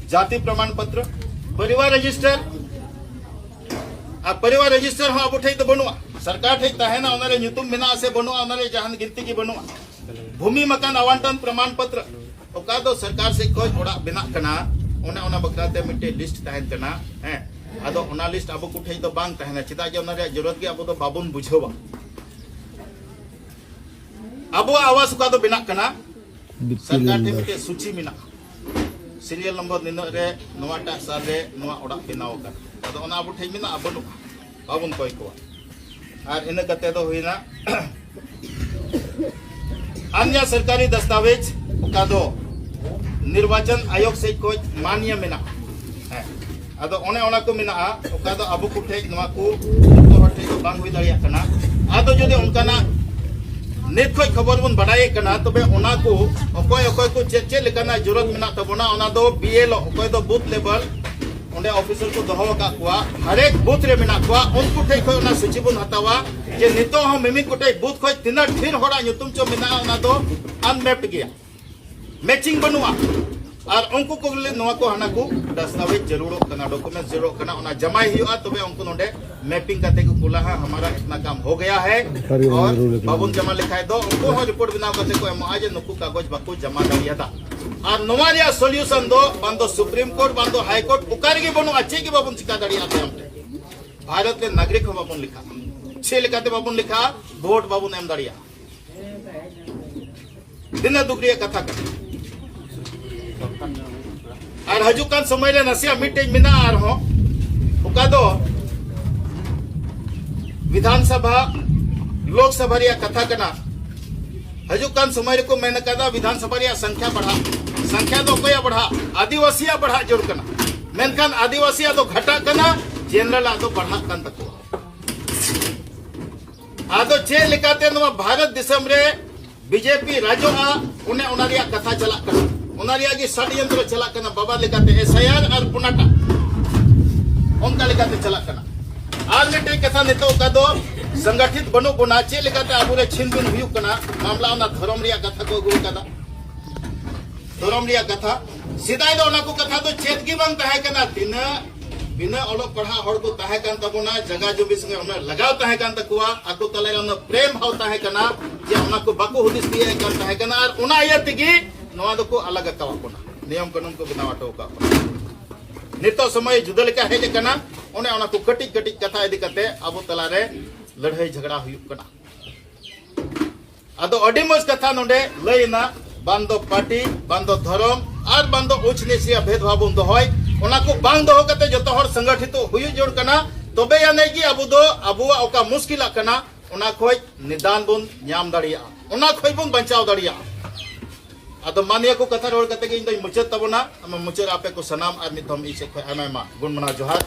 ᱡᱟᱹᱛᱤ ᱯᱨᱚᱢᱟᱱ ᱯᱚᱛᱨᱚ, ᱯᱚᱨᱤᱵᱟᱨ ᱨᱮᱡᱤᱥᱴᱟᱨ᱾ ᱟᱨ ᱯᱚᱨᱤᱵᱟᱨ ᱨᱮᱡᱤᱥᱴᱟᱨ ᱦᱚᱸ ᱟᱵᱚ ᱴᱷᱮᱡ ᱫᱚ ᱵᱟᱹᱱᱩᱜᱼᱟ, ᱥᱚᱨᱠᱟᱨ ᱴᱷᱮᱡ ᱛᱟᱦᱮᱱᱟ, ᱚᱱᱟ ᱨᱮ ᱧᱩᱛᱩᱢ ᱢᱮᱱᱟᱜᱼᱟ ᱥᱮ ᱵᱟᱹᱱᱩᱜᱼᱟ, ᱚᱱᱟ ᱨᱮ ᱡᱟᱦᱟᱱ ᱜᱤᱱᱛᱤ ᱜᱮ ᱵᱟᱹᱱᱩᱜᱼᱟ᱾ ᱵᱷᱩᱢᱤ ᱢᱟᱠᱟᱱ ᱟᱣᱟᱱᱴᱚᱱ ᱯᱨᱚᱢᱟᱱ ᱯᱚᱛᱨᱚ, ᱚᱠᱟ ᱫᱚ ᱥᱚᱨᱠᱟᱨ ᱥᱮᱫ ᱠᱷᱚᱱ ᱚᱲᱟᱜ ᱵᱮᱱᱟᱜ ᱠᱟᱱᱟ, ᱚᱱᱮ ᱚᱱᱟ ᱵᱟᱠᱷᱨᱟ ᱛᱮ ᱢᱤᱫᱴᱮᱡ ᱞᱤᱥᱴ ᱛᱟᱦᱮᱱ ᱠᱟᱱᱟ᱾ ᱦᱮᱸ, ᱟᱫᱚ ᱚᱱᱟ ᱞᱤᱥᱴ ᱟᱵᱚ ᱠᱚ ᱴᱷᱮᱱ ᱫᱚ ᱵᱟᱝ ᱛᱟᱦᱮᱱᱟ, ᱪᱮᱫᱟᱜ ᱡᱮ ᱚᱱᱟ ᱨᱮᱭᱟᱜ ᱡᱚᱨᱩᱨᱟᱛ ᱜᱮ ᱟᱵᱚ ᱫᱚ ᱵᱟᱵᱚᱱ ᱵᱩᱡᱷᱟᱹᱣᱟ᱾ ᱟᱵᱚᱣᱟᱜ ᱟᱣᱟᱥ ᱚᱠᱟ ᱫᱚ ᱵᱮᱱᱟᱜ ᱠᱟᱱᱟ, ᱵᱤᱯᱤᱞ ᱥᱚᱨᱠᱟᱨ ᱴᱷᱮᱱ ᱱᱟᱢᱵᱟᱨ᱾ ᱢᱤᱫᱴᱮᱡ ᱥᱩᱪᱤ ᱢᱮᱱᱟᱜᱼᱟ, ᱥᱤᱨᱤᱭᱟᱞ ᱱᱚᱢᱵᱚᱨ ᱱᱤᱱᱟᱹᱜ ᱨᱮ ᱱᱚᱣᱟᱴᱟᱜ ᱥᱟᱞ ᱨᱮ ᱱᱚᱣᱟ ᱚᱲᱟᱜ ᱵᱮᱱᱟᱣ ᱟᱠᱟᱱᱟ᱾ ᱟᱫᱚ ᱚᱱᱟ ᱟᱵᱚ ᱴᱷᱮᱱ ᱢᱮᱱᱟᱜᱼᱟ, ᱵᱟᱹᱱᱩᱜᱼᱟ, ᱵᱟᱵᱚᱱ ᱠᱚᱭ ᱠᱚᱣᱟ᱾ ᱟᱨ ᱤᱱᱟᱹ ᱠᱟᱛᱮ ᱫᱚ ᱦᱩᱭᱱᱟ ᱟᱱᱭᱟ ᱥᱚᱨᱠᱟᱨᱤ ᱫᱟᱥᱛᱟᱣᱮᱡᱽ, ᱚᱠᱟ ᱫᱚ ᱱᱤᱨᱵᱟᱪᱚᱱ ᱟᱭᱳᱜᱽ ᱥᱮᱫ ᱠᱷᱚᱱ ᱢᱟᱱᱭᱟ ᱢᱮᱱᱟᱜᱼᱟ᱾ ᱦᱮᱸ, ᱟᱫᱚ ᱚᱱᱮ ᱚᱱᱟ ᱠᱚ ᱢᱮᱱᱟᱜᱼᱟ, ᱚᱠᱟ ᱫᱚ ᱟᱵᱚ ᱠᱚ ᱴᱷᱮᱡ, ᱱᱚᱣᱟ ᱠᱚ ᱡᱚᱛᱚ ᱦᱚᱲ ᱴᱷᱮᱡ ᱫᱚ ᱵᱟᱝ ᱦᱩᱭ ᱫᱟᱲᱮᱭᱟᱜ ᱠᱟᱱᱟ᱾ ᱟᱫᱚ ᱡᱩᱫᱤ ᱚᱱᱠᱟᱱᱟᱜ ᱱᱤᱛ ᱠᱷᱚᱡ ᱠᱷᱚᱵᱚᱨ ᱵᱚᱱ ᱵᱟᱰᱟᱭᱮᱫ ᱠᱟᱱᱟ, ᱛᱚᱵᱮ ᱚᱱᱟ ᱠᱚ ᱚᱠᱚᱭ ᱚᱠᱚᱭ ᱠᱚ ᱪᱮᱫ ᱪᱮᱫ ᱞᱮᱠᱟᱱᱟᱜ ᱡᱚᱨᱩᱨᱟᱛ ᱢᱮᱱᱟᱜ ᱛᱟᱵᱚᱱᱟ, ᱚᱱᱟ ᱫᱚ ᱵᱤ ᱮᱞ ᱳ, ᱚᱠᱚᱭ ᱫᱚ ᱵᱩᱛᱷ ᱞᱮᱵᱮᱞ ᱚᱸᱰᱮ ᱚᱯᱷᱤᱥᱟᱨ ᱠᱚ ᱫᱚᱦᱚ ᱟᱠᱟᱫ ᱠᱚᱣᱟ, ᱦᱟᱨᱮᱠ ᱵᱩᱛᱷ ᱨᱮ ᱢᱮᱱᱟᱜ ᱠᱚᱣᱟ, ᱩᱱᱠᱩ ᱴᱷᱮᱡ ᱠᱷᱚᱡ ᱚᱱᱟ ᱥᱩᱪᱤ ᱵᱚᱱ ᱦᱟᱛᱟᱣᱟ ᱡᱮ ᱱᱤᱛᱚᱜ ᱦᱚᱸ ᱢᱤᱢᱤᱫ ᱜᱚᱴᱮᱡ ᱵᱩᱛᱷ ᱠᱷᱚᱡ ᱛᱤᱱᱟᱹᱜ ᱰᱷᱮᱨ ᱦᱚᱲᱟᱜ ᱧᱩᱛᱩᱢ ᱪᱚ ᱢᱮᱱᱟᱜᱼᱟ, ᱚᱱᱟ ᱫᱚ ᱟᱱᱢᱮᱯᱰ ᱜᱮᱭᱟ, ᱢᱮᱪᱤᱝ ᱵᱟᱹᱱᱩᱜᱼᱟ᱾ ᱟᱨ ᱩᱱᱠᱩ ᱠᱚ ᱵᱚᱞᱮ ᱱᱚᱣᱟ ᱠᱚ ᱦᱟᱱᱟ ᱠᱚ ᱫᱟᱥᱛᱟᱣᱮᱡᱽ ᱡᱟᱹᱨᱩᱲᱚᱜ ᱠᱟᱱᱟ, ᱰᱚᱠᱩᱢᱮᱱᱴ ᱡᱟᱹᱨᱩᱲᱚᱜ ᱠᱟᱱᱟ, ᱚᱱᱟ ᱡᱟᱢᱟᱭ ᱦᱩᱭᱩᱜᱼᱟ, ᱛᱚᱵᱮ ᱩᱱᱠᱩ ᱱᱚᱰᱮ ᱢᱮᱯᱤᱝ ᱠᱟᱛᱮ ᱠᱚ ᱠᱩᱞᱟ, ᱦᱟᱸ, ᱦᱟᱢᱟᱨᱟ ᱤᱛᱱᱟ ᱠᱟᱢ ᱦᱳ ᱜᱟᱭᱟ ᱦᱟᱭ, ᱥᱚᱨᱠᱟᱨᱤ ᱚᱱᱟ ᱟᱨ ᱡᱟᱹᱨᱩᱲ ᱞᱮᱠᱟ᱾ ᱵᱟᱵᱚᱱ ᱡᱟᱢᱟ ᱞᱮᱠᱷᱟᱡ ᱫᱚ ᱩᱱᱠᱩ ᱦᱚᱸ ᱨᱤᱯᱳᱨᱴ ᱵᱮᱱᱟᱣ ᱠᱟᱛᱮ ᱠᱚ ᱮᱢᱚᱜᱼᱟ ᱡᱮ ᱱᱩᱠᱩ ᱠᱟᱜᱚᱡᱽ ᱵᱟᱠᱚ ᱡᱟᱢᱟ ᱫᱟᱲᱮᱭᱟᱫᱟ᱾ ᱟᱨ ᱱᱚᱣᱟ ᱨᱮᱭᱟᱜ ᱥᱚᱞᱭᱩᱥᱚᱱ ᱫᱚ ᱵᱟᱝ ᱫᱚ ᱥᱩᱯᱨᱤᱢ ᱠᱳᱨᱴ, ᱵᱟᱝ ᱫᱚ ᱦᱟᱭ ᱠᱳᱨᱴ, ᱚᱠᱟ ᱨᱮᱜᱮ ᱵᱟᱹᱱᱩᱜᱼᱟ, ᱪᱮᱫ ᱜᱮ ᱵᱟᱵᱚᱱ ᱪᱤᱠᱟ ᱫᱟᱲᱮᱭᱟᱜᱼᱟ ᱛᱟᱭᱚᱢ ᱛᱮ᱾ ᱵᱷᱟᱨᱚᱛ ᱨᱮ ᱱᱟᱜᱚᱨᱤᱠ ᱦᱚᱸ ᱵᱟᱵᱚᱱ ᱞᱮᱠᱷᱟᱜᱼᱟ, ᱪᱮᱫ ᱞᱮᱠᱟᱛᱮ ᱵᱟᱵᱚᱱ ᱞᱮᱠᱷᱟᱜᱼᱟ, ᱵᱷᱳᱴ ᱵᱟᱵᱚᱱ ᱮᱢ ᱫᱟᱲᱮᱭᱟᱜᱼᱟ᱾ ᱛᱤᱱᱟᱹᱜ ᱫᱩᱠ ᱨᱮᱭᱟᱜ ᱠᱟᱛᱷᱟ ᱠᱟᱱᱟ᱾ ᱟᱨ ᱦᱤᱡᱩᱜ ᱠᱟᱱ ᱥᱚᱢᱚᱭ ᱨᱮ ᱱᱟᱥᱮᱭᱟᱜ ᱢᱤᱫᱴᱮᱡ ᱢᱮᱱᱟᱜᱼᱟ ᱟᱨᱦᱚᱸ, ᱚᱠᱟ ᱫᱚ ᱵᱤᱫᱷᱟᱱ ᱥᱚᱵᱷᱟ, ᱞᱳᱠ ᱥᱚᱵᱷᱟ ᱨᱮᱭᱟᱜ ᱠᱟᱛᱷᱟ ᱠᱟᱱᱟ᱾ ᱦᱤᱡᱩᱜ ᱠᱟᱱ ᱥᱚᱢᱚᱭ ᱨᱮᱠᱚ ᱢᱮᱱ ᱟᱠᱟᱫᱟ ᱵᱤᱫᱷᱟᱱ ᱥᱚᱵᱷᱟ ᱨᱮᱭᱟᱜ ᱥᱚᱝᱠᱷᱟ ᱵᱟᱲᱦᱟᱜ᱾ ᱥᱚᱝᱠᱷᱟ ᱫᱚ ᱚᱠᱚᱭᱟᱜ ᱵᱟᱲᱦᱟᱜ? ᱟᱹᱫᱤᱵᱟᱹᱥᱤᱭᱟᱜ ᱵᱟᱲᱦᱟᱜ ᱡᱟᱹᱨᱩᱲ ᱠᱟᱱᱟ᱾ ᱢᱮᱱᱠᱷᱟᱱ ᱟᱹᱫᱤᱵᱟᱹᱥᱤᱭᱟᱜ ᱫᱚ ᱜᱷᱟᱴᱟᱜ ᱠᱟᱱᱟ, ᱡᱮᱱᱟᱨᱮᱞᱟᱜ ᱫᱚ ᱵᱟᱲᱦᱟᱜ ᱠᱟᱱ ᱛᱟᱠᱚᱣᱟ᱾ ᱟᱫᱚ ᱪᱮᱫ ᱞᱮᱠᱟᱛᱮ ᱱᱚᱣᱟ ᱵᱷᱟᱨᱚᱛ ᱫᱤᱥᱚᱢ ᱨᱮ ᱵᱤᱡᱮᱯᱤ ᱨᱟᱡᱚᱜᱼᱟ, ᱚᱱᱮ ᱚᱱᱟ ᱨᱮᱭᱟᱜ ᱠᱟᱛᱷᱟ ᱪᱟᱞᱟᱜ ᱠᱟᱱᱟ, ᱚᱱᱟ ᱨᱮᱭᱟᱜ ᱜᱮ ᱥᱟᱰᱭᱚᱱᱛᱨᱚ ᱪᱟᱞᱟᱜ ᱠᱟᱱᱟ, ᱵᱟᱵᱟ ᱞᱮᱠᱟᱛᱮ ᱮᱥ ᱟᱭ ᱟᱨ ᱟᱨ ᱯᱩᱱᱟᱴᱟ ᱚᱱᱠᱟ ᱞᱮᱠᱟᱛᱮ ᱪᱟᱞᱟᱜ ᱠᱟᱱᱟ᱾ ᱟᱨ ᱢᱤᱫᱴᱮᱡ ᱠᱟᱛᱷᱟ, ᱱᱤᱛᱚᱜ ᱚᱠᱟ ᱫᱚ ᱥᱚᱝᱜᱚᱴᱷᱤᱛ ᱵᱟᱹᱱᱩᱜ ᱵᱚᱱᱟ, ᱪᱮᱫ ᱞᱮᱠᱟᱛᱮ ᱟᱵᱚᱨᱮ ᱪᱷᱤᱱᱵᱤᱱ ᱦᱩᱭᱩᱜ ᱠᱟᱱᱟ, ᱢᱟᱢᱞᱟ ᱚᱱᱟ ᱫᱷᱚᱨᱚᱢ ᱨᱮᱭᱟᱜ ᱠᱟᱛᱷᱟ ᱠᱚ ᱟᱹᱜᱩ ᱟᱠᱟᱫᱟ᱾ ᱫᱷᱚᱨᱚᱢ ᱨᱮᱭᱟᱜ ᱠᱟᱛᱷᱟ, ᱥᱮᱫᱟᱭ ᱫᱚ ᱚᱱᱟ ᱠᱚ ᱠᱟᱛᱷᱟ ᱫᱚ ᱪᱮᱫ ᱜᱮ ᱵᱟᱝ ᱛᱟᱦᱮᱸ ᱠᱟᱱᱟ᱾ ᱛᱤᱱᱟᱹᱜ ᱵᱤᱱᱟᱹ ᱚᱞᱚᱜ ᱯᱟᱲᱦᱟᱜ ᱦᱚᱲ ᱠᱚ ᱛᱟᱦᱮᱸ ᱠᱟᱱ ᱛᱟᱵᱚᱱᱟ, ᱡᱟᱜᱟ ᱡᱚᱢᱤ ᱥᱚᱸᱜᱮ ᱩᱱᱟᱹᱜ ᱞᱟᱜᱟᱣ ᱛᱟᱦᱮᱸ ᱠᱟᱱ ᱛᱟᱠᱚᱣᱟ, ᱟᱠᱚ ᱛᱟᱞᱟᱨᱮ ᱩᱱᱟᱹᱜ ᱯᱨᱮᱢ ᱵᱷᱟᱣ ᱛᱟᱦᱮᱸ ᱠᱟᱱᱟ ᱡᱮ ᱚᱱᱟ ᱠᱚ ᱵᱟᱠᱚ ᱦᱩᱫᱤᱥ ᱛᱤᱭᱟᱹᱜ ᱠᱟᱱ ᱛᱟᱦᱮᱸ ᱠᱟᱱᱟ᱾ ᱟᱨ ᱚᱱᱟ ᱤᱭᱟᱹ ᱛᱮᱜᱮ ᱱᱚᱣᱟ ᱫᱚᱠᱚ ᱟᱞᱟᱜ ᱟᱠᱟᱣᱟᱫ ᱵᱚᱱᱟ, ᱱᱤᱭᱚᱢ ᱠᱟᱹᱱᱩᱱ ᱠᱚ ᱵᱮᱱᱟᱣ ᱦᱚᱴᱚ ᱟᱠᱟᱫ ᱵᱚᱱᱟ᱾ ᱱᱤᱛᱚᱜ ᱥᱚᱢᱚᱭ ᱡᱩᱫᱟᱹ ᱞᱮᱠᱟ ᱦᱮᱡ ᱟᱠᱟᱱᱟ, ᱚᱱᱮ ᱚᱱᱟ ᱠᱚ ᱠᱟᱹᱴᱤᱡ ᱠᱟᱹᱴᱤᱡ ᱠᱟᱛᱷᱟ ᱤᱫᱤ ᱠᱟᱛᱮ ᱟᱵᱚ ᱛᱟᱞᱟᱨᱮ ᱞᱟᱹᱲᱦᱟᱹᱭ ᱡᱷᱟᱜᱽᱲᱟ ᱦᱩᱭᱩᱜ ᱠᱟᱱᱟ᱾ ᱟᱫᱚ ᱟᱹᱰᱤ ᱢᱚᱡᱽ ᱠᱟᱛᱷᱟ ᱱᱚᱰᱮ ᱞᱟᱹᱭ ᱮᱱᱟ, ᱵᱟᱝ ᱫᱚ ᱯᱟᱨᱴᱤ, ᱵᱟᱝ ᱫᱚ ᱫᱷᱚᱨᱚᱢ, ᱟᱨ ᱵᱟᱝ ᱫᱚ ᱩᱪ ᱱᱤᱪ ᱨᱮᱭᱟᱜ ᱵᱷᱮᱫᱽ ᱵᱷᱟᱣ ᱵᱚᱱ ᱫᱚᱦᱚᱭ᱾ ᱚᱱᱟ ᱠᱚ ᱵᱟᱝ ᱫᱚᱦᱚ ᱠᱟᱛᱮ ᱡᱚᱛᱚ ᱦᱚᱲ ᱥᱚᱝᱜᱚᱴᱷᱤᱛᱚ ᱦᱩᱭᱩᱜ ᱡᱟᱹᱨᱩᱲ ᱠᱟᱱᱟ, ᱛᱚᱵᱮ ᱟᱹᱱᱤᱡ ᱜᱮ ᱟᱵᱚ ᱫᱚ ᱟᱵᱚᱣᱟᱜ ᱚᱠᱟ ᱢᱩᱥᱠᱤᱞᱟᱜ ᱠᱟᱱᱟ, ᱚᱱᱟ ᱠᱷᱚᱡ ᱱᱤᱫᱟᱱ ᱵᱚᱱ ᱧᱟᱢ ᱫᱟᱲᱮᱭᱟᱜᱼᱟ, ᱚᱱᱟ ᱠᱷᱚᱡ ᱵᱚᱱ ᱵᱟᱧᱪᱟᱣ ᱫᱟᱲᱮᱭᱟᱜᱼᱟ᱾ ᱟᱫᱚ ᱢᱟ ᱱᱤᱭᱟᱹ ᱠᱚ ᱠᱟᱛᱷᱟ ᱨᱚᱲ ᱠᱟᱛᱮ ᱜᱮ ᱤᱧ ᱫᱚᱧ ᱢᱩᱪᱟᱹᱫ ᱛᱟᱵᱚᱱᱟ᱾ ᱟᱢ ᱢᱩᱪᱟᱹᱫ ᱟᱯᱮ ᱠᱚ ᱥᱟᱱᱟᱢ ᱟᱨ ᱢᱤᱫ ᱫᱷᱚᱢ ᱤᱧ ᱥᱮᱫ ᱠᱷᱚᱡ ᱟᱭᱢᱟ ᱟᱭᱢᱟ ᱜᱩᱱ ᱢᱟᱱᱟᱣ ᱡᱚᱦᱟᱨ᱾